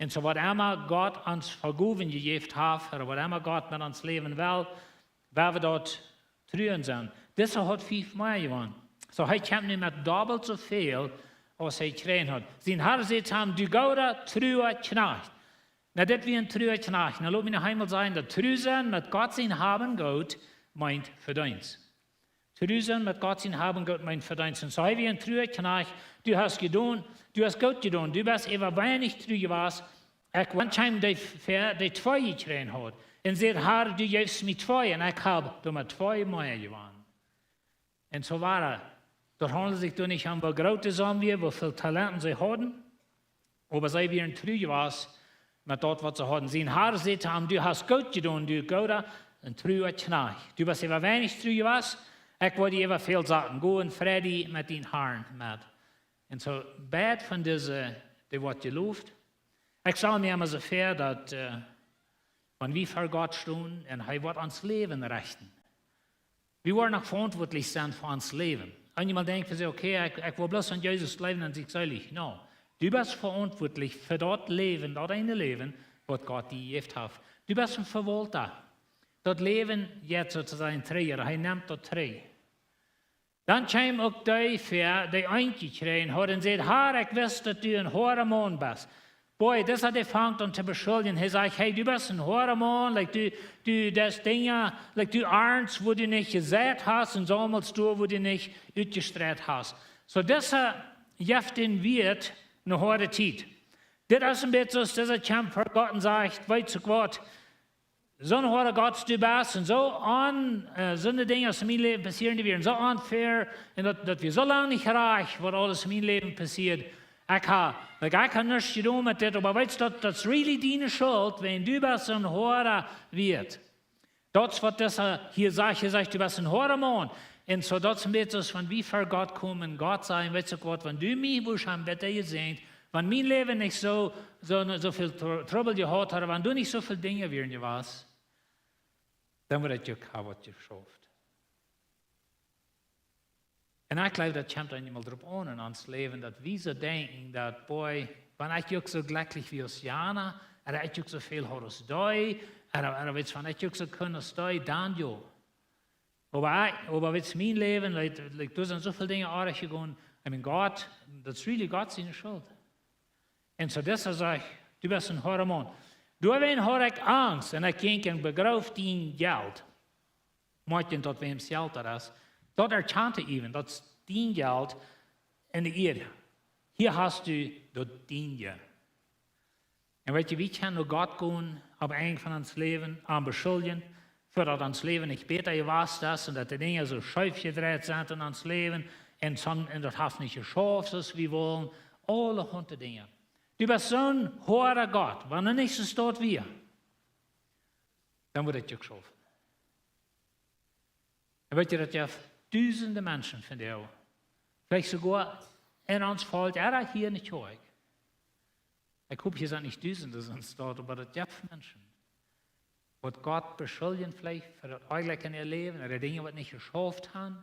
Un soo, waut emma Gott ons fa Gowen jejäft haft, ooda waut emma Gott met ons Läwen well, woa wie daut tru sennen. Dise haud fief mea jewonnen. Soo, hee kjemt nu met dobbelt soo väl, aus hee jekjräajen haud. Sien Har säd to am: "Du gooda, trua Kjnajcht." Nu, dit wia een trua Kjnajcht. Nu, lot mie noch eemol sajen, daut tru sennen met Gott sien Haben Goot meent Vedeenst. Tru sennen met Gott sien Haben Goot meent Vedeenst. Un soo, hee wia een trua Kjnajcht. Du hast jedonen, du hast goot jedonen. Du best äwa weinich tru jewast. Ekj woa, dan kjeem dee, ver-, dee twee jekjräajen haud. Un säd: "Har, du jeefst mie twee un ekj hab doamet twee mea jewonnen." Un soo wia daut. Daut haundelt sikj doa nich om, woo groot de Som wia, woo väl Talenten see hauden. Oba see wieren tru jewast met daut, waut see hauden. Sien Har säd to am: "Du hast goot jedonen, du gooda un trua Kjnajcht. Du best äwa weinich tru jewast, ekj woa die äwa väl Sachen. Go un frei die met dien Harn met." Un soo, beid von dise, dee woat jeloft. Ekj stal mie emma soo väa, daut, äh, wan wie ver Gott stonen un hee woat ons Läwen rechten, wie woaren noch veauntwuatlich sennen fa ons Läwen. Eenjemol denkjt eena: "Okay, ekj, ekj well bloos aun Jesus jleewen un sie seelich." No, du best veauntwuatlich fa daut Läwen, daut eene Läwen, waut Gott die jejäft haft. Du best een Vewaulta. Daut Läwen jeit, soo to sajen, trigj. Hee nemt daut trigj. Dan kjeem uk dee ver, dee eent jekjräajen haud un säd: "Har, ekj wist, daut du een hoada Maun best." Boy, disa, dee fangt aun to beschuldjen. Hee sajcht: "Hey, du best een hoada Maun, like du, du deist Dinja, like du arnst, wua du nich jeseit hast, un saumelst doa, wua du nich utjestreit hast." Soo, disa jeft dän Wieet eene hoade Tiet. Dit es een bät soo aus disa kjemt ver Gott un sajcht: "Weetst du waut? Soon hoada Gott du best un soo aun, äh, soone Dinja aus en mien Läwen passieren, dee wieren soo unfair un daut, daut wia soo lang nich rajcht, waut aules en mien Läwen passieed. Ekj hab, like, ekj hab nuscht jedonen met dit, oba weetst du, daut, daut es really diene Schult, wiels du best soon hoada Wieet." Daut es waut dise hia sajcht. Hee sajcht: "Du best een hoada Maun." Un soo, daut es een bät soo aus wan wie ver Gott komen, Gott sajen: "Weetst du waut, wan du mie wurscht han bäta jesäajent, wan mien Läwen nich soo, soo, soo väl Tru-, Trubbel jehaut haud, wan doa nich soo väl Dinja wieren jewast, dan wudd ekj uk ha waut jeschauft." Un ekj jleew, daut kjemt eenmol doaropp aun en ons Läwen, daut wie soo denkjen, daut, boy, wan ekj uk soo jlekjlich wia aus jana, un ekj uk soo väl haud aus dee, un, un weetst, wan ekj uk soo kunn aus dee, dan jo. Oba ekj, oba weetst, mien Läwen, like, like, doa sent soo väl Dinja oajch jegonen. I mean, Gott, daut es really Gott siene Schult. Un soo, daut sajcht: "Du best een hoada Maun." Doawäajen haud ekj Angst un ekj jinkj un begroof dien Jelt. Moakj daut wäms Jelt daut es. Daut erkjant hee even, daut es dien Jelt en de Ieed. Hia hast du daut diene. Un weetst du, wie kjennen no Gott gonen opp Enj von ons Läwen, am beschuljen, fa daut ons Läwen nich bäta jewast es un daut de Dinja soo scheef jedreit sent en ons Läwen un soo, un daut haft nich jeschauft soo aus wie wullen. Aulahaunt Dinja. Du best soon hoada Gott, wan nich soo steit wia, dan wudd ekj uk schaufen. Un weetst du, daut jeft dusende Menschen vondoag, veleicht soogoa en ons Volkj, ooda hia en de Kjoakj. Ekj hop, hia sent nich dusende, sent daut, oba daut jeft Menschen, waut Gott beschuljen veleicht fa daut Onjlekj en äa Läwen, ooda Dinja, waut nich jeschauft han.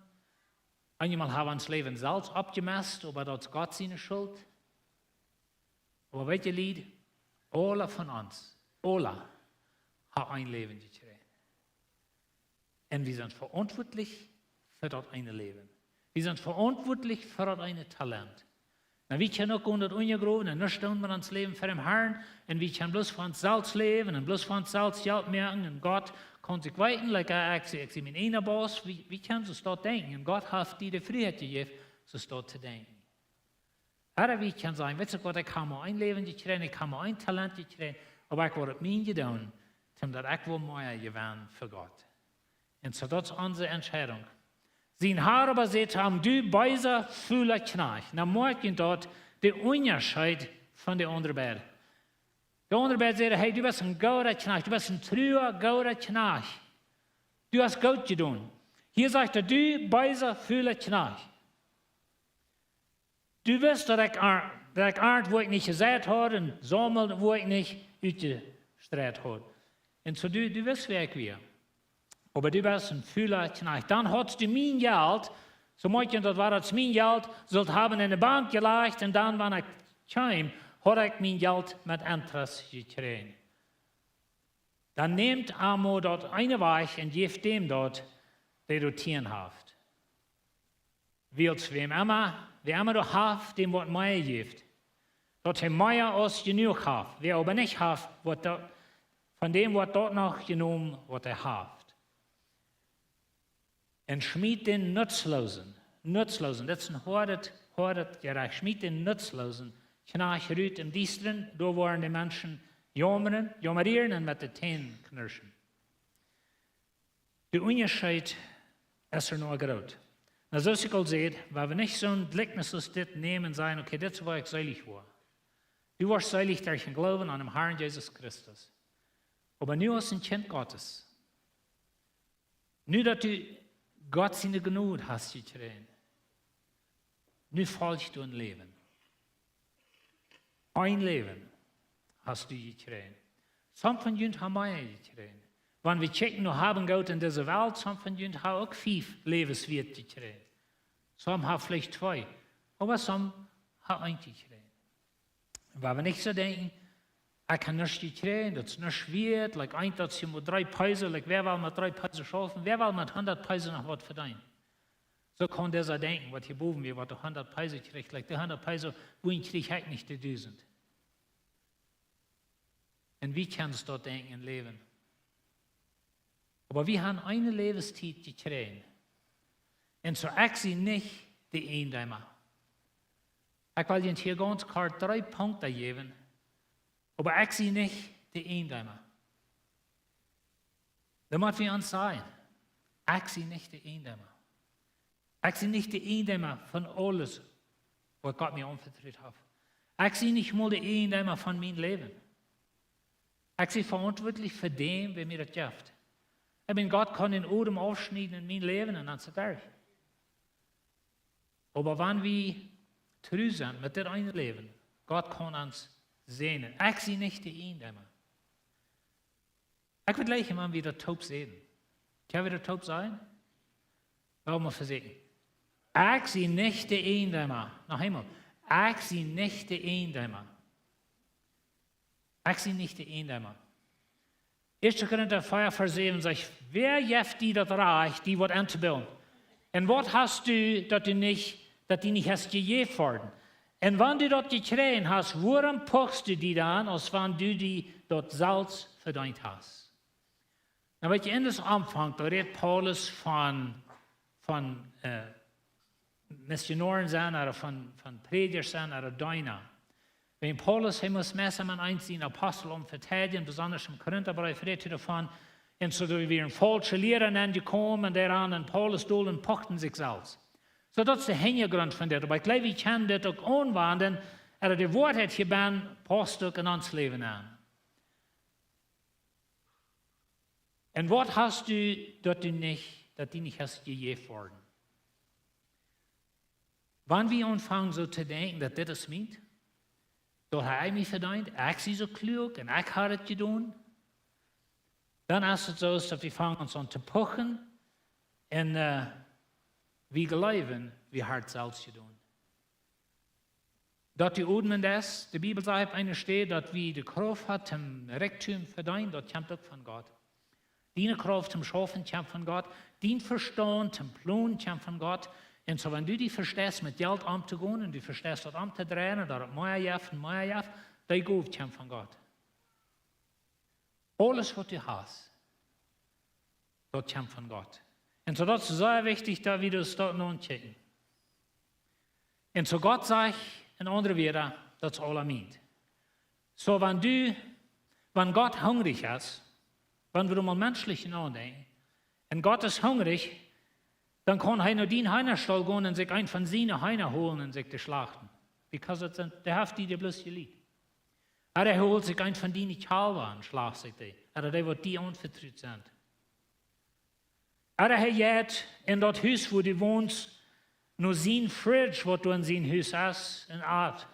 Eenjemol ha wie ons Läwen selfst oppjemest, oba daut es Gott siene Schult. Oba weetst du, Lied, aula von ons, aula, ha een Läwen jekjräajen. Un wie sent veauntwuatlich fa daut eene Läwen. Wie sent veauntwuatlich fa daut eene Talent. Nu, wie kjennen uk gonen daut unjagrowen un nuscht doonen met ons Läwen fa dän Harn. Un wie kjennen bloos fa ons selfst läwen un bloos fa ons selfst Jelt moaken. Un Gott kaun sikj weeten, like, ekj, ekj sie mien eejna Boss. Wie, wie kjennen soo daut denkjen? Un Gott haft die de Frieheit jejäft, soo daut to denkjen. Ooda wie kjennen sajen: "Weetst du waut, ekj ha mau een Läwen jekjräajen, ekj ha mau een Talent jekjräajen, oba ekj woa daut miene doonen, om daut ekj woa mea jewennen fa Gott." Un soo, daut es onse Entscheidunk. Sien Har oba säd to am: "Du beesa, fula Kjnajcht." Nu moakj daut dän Unjascheet von de aundre beid. De aundre beid säden: "Hey, du best een gooda Kjnajcht, du best een trua, gooda Kjnajcht. Du hast goot jedonen." Hia sajcht hee: "Du beesa, fula Kjnajcht. Du wist, daut ekj ar-, daut ekj arnt, wua ekj nich jeseit haud, un saumel, wua ekj nich utjestreit haud. Un soo, du, du wist, wäa ekj wia. Oba du best een fula Kjnajcht. Dan hast du mien Jelt, soo moakj daut wia, daut mien Jelt, sullt haben en de Bank jelajcht, un dan, wan ekj kjeem, haud ekj mien Jelt met Interest jekjräajen. Dan nämt emma daut eene wajch un jeft däm daut, dee doa tieen haft. Wiels wäa emma, wäa emma doa haft, däm woat mea jejäft, daut hee mea aus jenuach haft. Wäa oba nich haft, woat daut, von däm woat daut noch jenomen, waut hee haft. Un schmiet dän nutzloosen, nutzloosen, daut es een hoadet, hoadet Jerecht. Schmiet dän nutzloosen Kjnajcht rut em Diestren, doa woaren de Menschen jaumren, jaumrieren un met de Tänen knirschen." De Unjascheet es doa noch groot. Nu, soo aus ekj aul säd, wan wie nich soon Jlikjnis aus dit nämen, sajen: "Okay, dit es woo ekj seelich woa." Du woascht seelich derch dän Gloowen aun dän Harn Jesus Christus. Oba nu aus een Kjint Gottes, nu daut du Gott siene Jnod hast jekjräajen, nu folcht die een Läwen. Een Läwen hast du jekjräajen. Sommje von junt haben mea jekjräajen. Wan wie kjikjen no Hab un Goot en dise Welt, sommje von junt haben uk fief Läwenswieet jekjräajen. Sommje haben veleicht twee, oba sommje haben eent jekjräajen. Wan wie nich soo denkjen: "Ekj hab nuscht jekjräajen, daut es nuscht wieet, like, eent, daut es mau dree Peso, like, wäa well met dree Peso schaufen, wäa well met hundat Peso noch waut vedeenen?" Soo kaun dee soo denkjen, waut hia bowen wia, waut doa hundat Peso kjricht, like, dee hundat Peso, woo een kjrieech ekj nich dee dusent? Un wie kjennen daut denkjen em Läwen. Oba wie haben eene Läwenstiet jekjräajen. Un soo, ekj sie nich de Eejendeema. Ekj well junt hia gaunz kort dree Punkten jäwen, oba ekj sie nich de Eejendeema. Dan mott wie ons sajen: "Ekj sie nich de Eejendeema. Ekj sie nich de Eejendeema von aules, waut Gott mie aunvetrut haft. Ekj sie nich mol de Eejendeema von mien Läwen. Ekj sie veauntwuatlich fa däm, wäa mie daut jeft. Ekj meen, Gott kaun dän Odem aufschnieden en mien Läwen un dan es et derch. Oba wan wie tru sent met dit eene Läwen, Gott kaun ons säajnen. Ekj sie nich de Ieejendeema. Ekj wudd jleichen, wan wie daut toop säden. Kjenn wie daut toop sajen? Lot mol vesieekjen. Ekj sie nich de Ieejendeema. Noch eemol. Ekj sie nich de Ieejendeema. Ekj sie nich de Ieejendeema. Ieeschte Korinta vea Varsch säwen sajcht: Wäa jeft die daut Rajcht, die waut entobillen? Un waut hast du, daut du nich, daut die nich es jejäft worden? Un wan du daut jekjräajen hast, wuarom puchst du die dan, aus wan du die daut selfst vedeent hast? Nu, weet jie, en dis Aunfank, doa rät Paulus von, von, äh, Missionoaren sennen ooda von, von Prädjasch sennen ooda Deena. Wan Paulus, hee must meist emma eent siene Apostel aum veteidjen, besonda em Korintabreef rät hee doavon. Un soo doa wieren faulsche Liera nenjekomen, un dee rannen Paulus dol un puchten sikj selfst. Soo daut es de Hinjagrunt von dit. Oba ekj jleew, wie kjennen dit uk aunwenjen, ooda de Woarheit hia benn pausst uk en ons Läwen aun. Un waut hast du, daut du nich, daut die nich es jejäft worden? Wan wie aunfangen soo to denkjen, daut dit es mient, daut hab ekj mie vedeent, ekj sie soo kluak un ekj hab et jedonen, dan es et soo, aus daut wie fangen ons aun to puchen un, äh, wie jleewen, wie haben et selfst jedonen. Daut du odmen deist, de Bibel sajcht opp eene Städ, daut wie de Krauft haben, toom Rikjdom vedeenen, daut kjemt uk von Gott. Diene Krauft toom Schaufen kjemt von Gott. Dien Vestaunt toom Plonen kjemt von Gott. Un soo, wan du die vesteist met Jelt omtogonen un du vesteist daut omtodreien, daut et mea jeft un mea jeft, dee Gow kjemt von Gott. Aules waut du hast, daut kjemt von Gott. Un soo daut es sea wichtich, daut wie daut doa naunkjikjen. Un soo Gott sajcht en aundre Wieed, daut es aula mient. Soo wan du, wan Gott hungrich es, wan wie mol menschlich naundenkjen, un Gott es hungrich, dan kaun hee no dän Heenastaul gonen un sikj eent von siene Heena holen un sikj dee schlachten. Because daut sent, dee haft die, dee bloos jelieet. Ooda hee holt sikj eent von diene Kjalwa un schlacht sikj dee. Ooda dee waut die aunvetrut sent. Ooda hee jeit en daut Hus, wua du wonst, no sien Fridge, waut doa en sien Hus es, un at.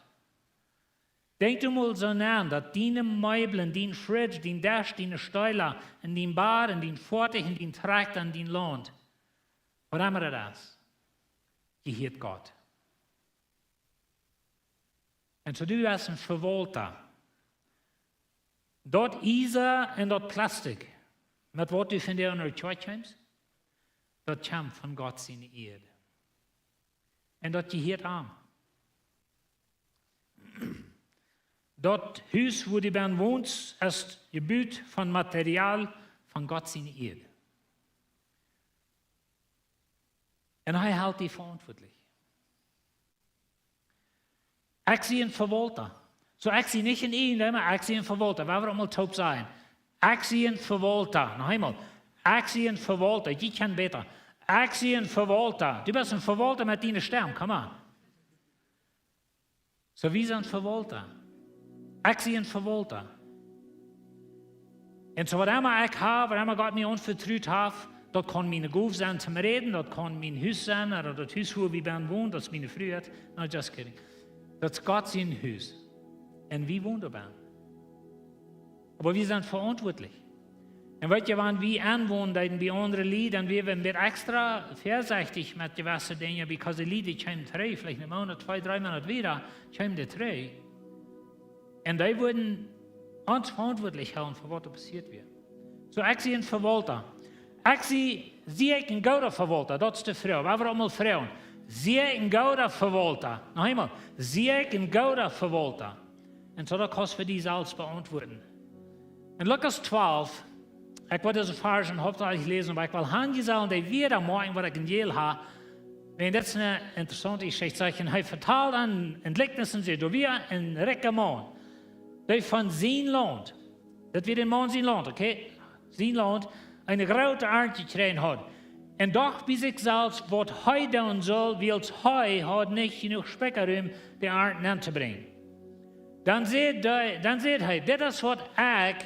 Denkj die mol soo no, daut diene Meeblen, dien Fridge, dien Desch, diene Steela, un dien Bad, un dien Foatich, un dien Trakjta, un dien Launt, waut emma daut es, jehieet Gott. Un soo du best een Vewaulta. Daut Iesa un daut Plastik, met waut du vondoag en de Kjoakj kjemst, daut kjemt von Gott siene Ieed. Un daut jehieet am. Daut Hus, wua du benn wonst, es jebut von Material von Gott siene Ieed. Un hee helt die veauntwuatlich. Ekj sie een Vewaulta. Soo, ekj sie nich een Ieejendeema, ekj sie een Vewaulta. Wie woaren mol toop sajen: Ekj sie een Vewaulta. Noch eemol. Ekj sie een Vewaulta. Jie kjennen bäta. Ekj sie een Vewaulta. Du best een Vewaulta met diene Stemm. Come on. Soo, wie sent Vewaulta. Ekj sie een Vewaulta. Un soo waut emma ekj hab, waut emma Gott mie aunvetrut haft, daut kaun miene Gow sennen toom räden, daut kaun mien Hus sennen, ooda daut Hus, wua wie benn wonst, daut es miene Fru. No, just kidding. Daut es Gott sien Hus. Un wie wonen doa benn. Oba wie sent veauntwuatlich. Un weet jie, wan wie enwonen deeden bie aundre Lied, dan wieren wie een bät extra väasechtich met jewesse Dinja, because de Lied, dee kjeemen trigj, veleicht een Moonat, twee, dree Moonat wieda, kjeemen dee trigj. Un dee wudden ons veauntwuatlich hoolen fa waut doa passieet wia. Soo, ekj sie een Vewaulta. Ekj sie, sie ekj een gooda Vewaulta? Daut es de Froag. Wie woaren mol froagen: Sie ekj een gooda Vewaulta? Noch eemol: Sie ekj een gooda Vewaulta? Un soo daut kaust du die selfst beauntwuaden. En Lukas twalf, ekj well dise Varsch hauptsächlich läsen, oba ekj well han jie sellen dee wada moakjen, waut ekj en Jeel ha. Wiels daut es eene interessaunte Jeschicht, sajcht, un hee vetald en, en Jlikjnissen, säd: Doa wia een rikja Maun, dee von sien Launt, daut wia dän Maun sien Launt, okay? Sien Launt, eene groote Arnt jekjräajen haud. Un docht bie sikj selfst, waut hee doonen sull, wiels hee haud nich jenuach Spikja, om de Arnt nenntobrinjen. Dan säd hee, dan säd hee: Dit es waut ekj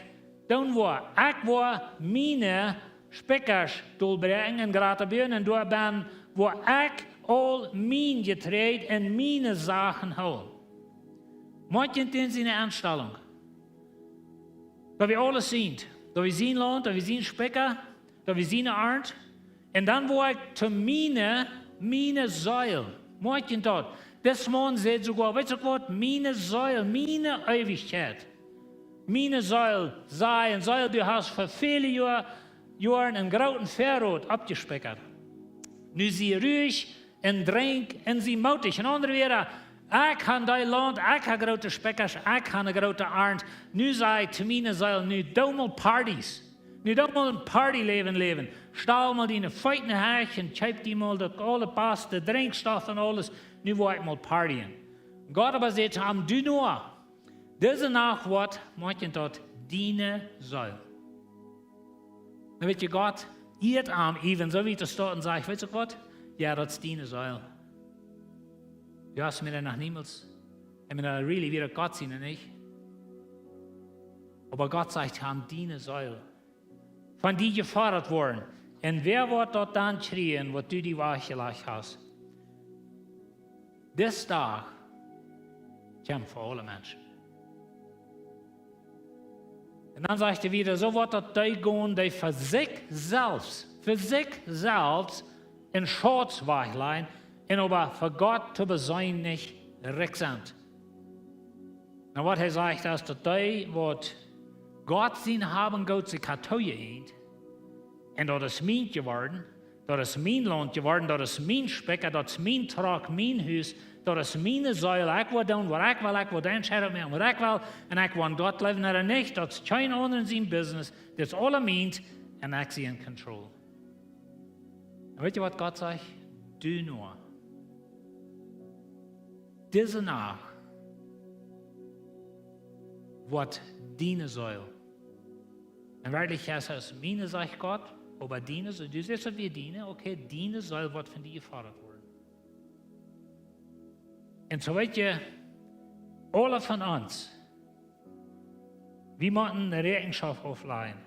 doonen woa. Ekj woa miene Spikjasch dolbräakjen en Grata Buen, un doa benn, wua ekj aul mien Jetreid un miene Sachen hool. Moakt junt dän siene Enstalunk. Daut wie aules sent. Daut wie sien Launt, daut wie sien Spikja, daut wie siene Arnt. Un dan woa ekj to miene, miene Seel. Moakt junt daut. Dis Maun säd soogoa, weetst du waut, miene Seel, miene Eewichkjeit. Miene Seel, säd hee, Seel, du hast fa väle Joa-, Joaren eenen grooten Väarot oppjespikjat. Nu sie ruich un drinkj un sie mootich. En aundre Wieed, ekj hab dee Launt, ekj hab groote Spikjasch, ekj hab eene groote Arnt. Nu säd hee to miene Seel, nu doo mol Partys. Nu doo mol een Partyläwen läwen. Stal mol diene Feet en de Hecht un kjeep die mol daut aulabaste Drinkjstoff un aules. Nu woa ekj mol partyen. Gott oba säd to am, du Noah, dise Nacht woat, moakt junt daut, diene Seel. Dan weet je, Gott ieet am, even soo wiet daut steit un sajcht, weetst du waut? Jo, daut es diene Seel. Du hast mie noch niemols, ekj meen, really, wia daut Gott siene, nich? Oba Gott sajcht to am, diene Seel. Von die jefodat woaren. Un wäa woat daut dan kjrieen, waut du die wajchjelajcht hast? Dis Dach kjemt fa aule Menschen. Un dan sajcht hee wieda, soo woat daut dee gonen, dee fa sikj selfst, fa sikj selfst een Schauz wajchlajen un oba fa Gott to beseenen nich rikj sent. Nu, waut hee sajcht, es daut dee, waut Gott sien Haben Goot sikj haft toojeeent, un daut es mient jeworden, daut es mien Launt jeworden, daut es mien Spikja, daut es mien Trock, mien Hus, daut es miene Seel, ekj woa doonen waut ekj well, ekj woa dee Entscheidunk moaken waut ekj well, un ekj woa aun Gott jleewen ooda nich, daut es kjeen aundren sien Business, dit es aules mient, un ekj sie in control. Un weetst du waut Gott sajcht? Du Noah. Dise Nacht woat diene Seel. En Werkjlichkjeit es et miene, sajcht Gott, oba diene, soo du sajchst daut wia diene, okay, diene Seel woat von die jefodat woaren. Un soo weet jie, aule von ons, wie motten Räakjenschoft auflajen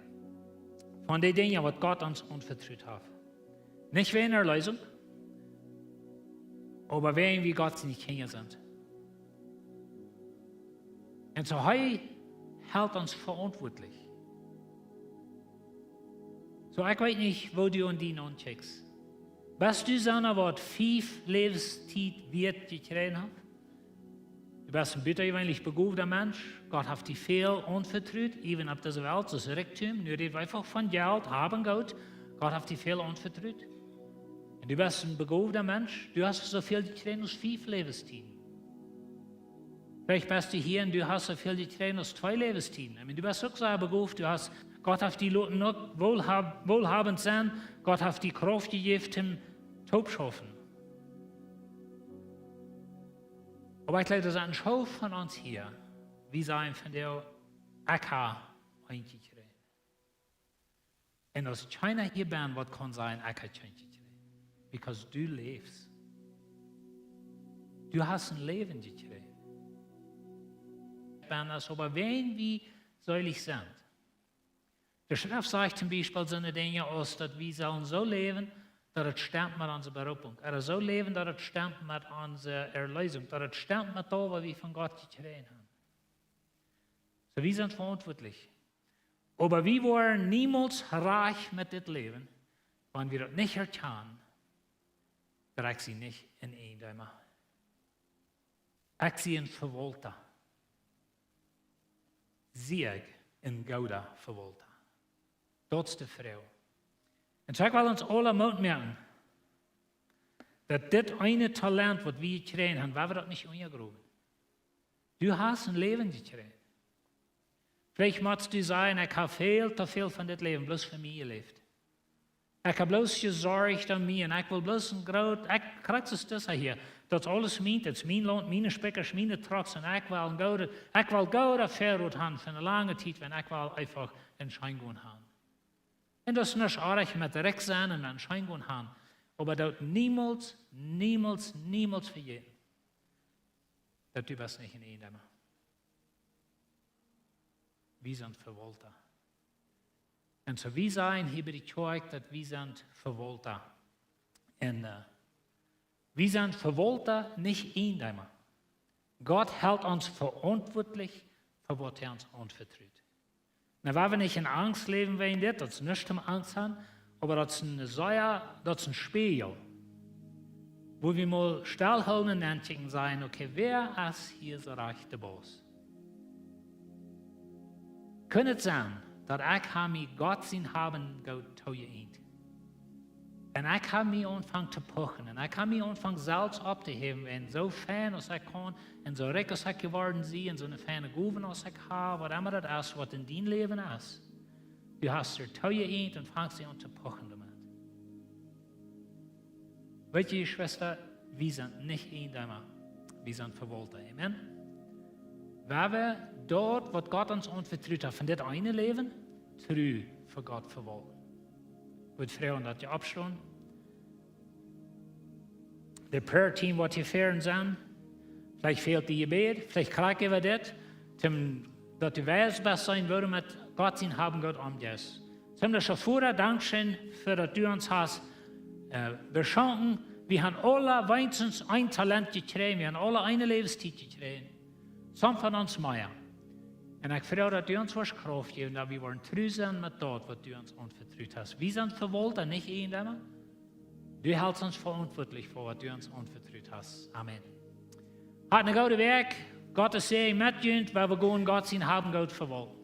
von de Dinja waut Gott ons aunvetrut haft. Nich wäajen Erleesunk, oba wäajen wie Gott siene Kjinja sent. Un soo hee helt ons veauntwuatlich. Soo, ekj weet nich woo du aun die aunkjikjst. Best du soona waut fief Läwenstiet wiet jekjräajen haft? Du best een butajeweenlich begoowda Mensch. Gott haft die väl aunvetrut, even opp dise Welt, soo aus Rikjdom. Nu räd wie eefach von Jelt, haben Goot. Gott haft die väl aunvetrut. Un du best een begoowda Mensch. Du hast soo väl jekjräajen aus fief Läwenstieden. Veleicht best du hia un du hast soo väl jekjräajen aus twee Läwenstieden. I mean, du best uk sea begooft, du hast, Gott haft die loten uk woolhab-, woolhabend sennen, Gott haft die Krauft jejäft toom toopschaufen. Oba ekj jleew, daut es een Schoof von ons hia, wie sajen von dee, ekj hab eent jekjräajen. Un aus kjeena hia benn waut kaun sajen, ekj hab kjeent jekjräajen. Because du läfst. Du hast een Läwen jekjräajen. Benn es oba wäajen wie seelich sent. De Schreft sajcht toom Biespel soone Dinja aus daut wie sellen soo läwen, daut et stemt met onse Beroopunk. Ooda soo läwen, daut et stemt met onse Erleesunk, daut et stemt met daut waut wie von Gott jekjräajen haben. Soo, wie sent veauntwuatlich. Oba wie woaren niemols rajcht met dit Läwen, wan wie daut nich erkjanen, daut ekj sie nich een Ieejendeema. Ekj sie een Vewaulta. Sie ekj een gooda Vewaulta? Daut es de Froag. Un soo ekj well ons aula Moot moaken, daut dit eene Talent waut wie jekjräajen haben, woa wie daut nich unjagrowen. Du hast een Läwen jekjräajen. Veleicht motst du sajen, ekj hab väl to väl von dit Läwen bloos fa mie jeläft. Ekj hab bloos jesorcht aun mie un ekj well bloos een groot, ekj krakjt soo aus disa hia. Daut es aules mient, daut es mien Launt, miene Spikjasch, miene Trucks un ekj well een gooda, ekj well gooda Väarot haben fa eene lange Tiet, wan ekj well eefach een Scheengonen haben. Un daut es nuscht oajch met rikj sennen un een Scheengonen haben. Oba daut niemols, niemols, niemols vejäten, daut du best nich een Ieejendeema. Wie sent Vewaulta. Un soo wie sajen hia bie de Kjoakj daut wie sent Vewaulta. Un wie sent Vewaulta, nich Iejendeema. Gott helt ons veauntwuatlich fa waut hee ons aunvetrut. Nu, wie woaren nich en Angst läwen wäajen dit, daut es nuscht toom Angst han, oba daut es een Spieejel, wua wie mol stellhoolen un aunsajen, okay, wäa es hia soo rajcht de Boss? Kunn et senn daut ekj ha mie Gott sien Haben Goot toojeeent? Un ekj ha mie aunjefongen to puchen un ekj ha mie aunjefongen selfst opptohäwen un soo fein aus ekj kaun un soo rikj aus ekj jeworden sie un soone feine Gowen aus ekj ha, waut emma daut es, waut en dien Läwen es. Du hast doa toojeeent un fangst die aun to puchen doamet. Weet jie, Jeschwista, wie sent nich Iejendeema, wie sent Vewaulta. Amen. Wie woaren daut, waut Gott ons aunvetrut haft en dit eene Läwen, tru fa Gott vewaulten. Ekj wudd froagen daut jie oppstonen. De prayer team woat hia väaren senn. Veleicht fält die Jebäd, veleicht krakjt äwa dit, toom daut du wees best sennen, woo du met Gott sien Haben Goot omjeist. Himlischa Voda, dankscheen fa daut du ons hast beschonken. Wie han aula weens een Talent jekjräajen, wie han aula eene Läwenstiet jekjräajen, soone von ons mea. Un ekj froag daut du ons woascht Krauft jäwen, daut wie woaren tru senn met daut, waut du ons aunvetrut hast. Wie sent Vewaulta, nich Iejendeema. Du helst ons veauntwuatlich fa waut du ons aunvetrut hast. Amen. Hat eene goode Wäakj. Gottes Säajen met junt, wiels wie gonen Gott sien Haben Goot vewaulten.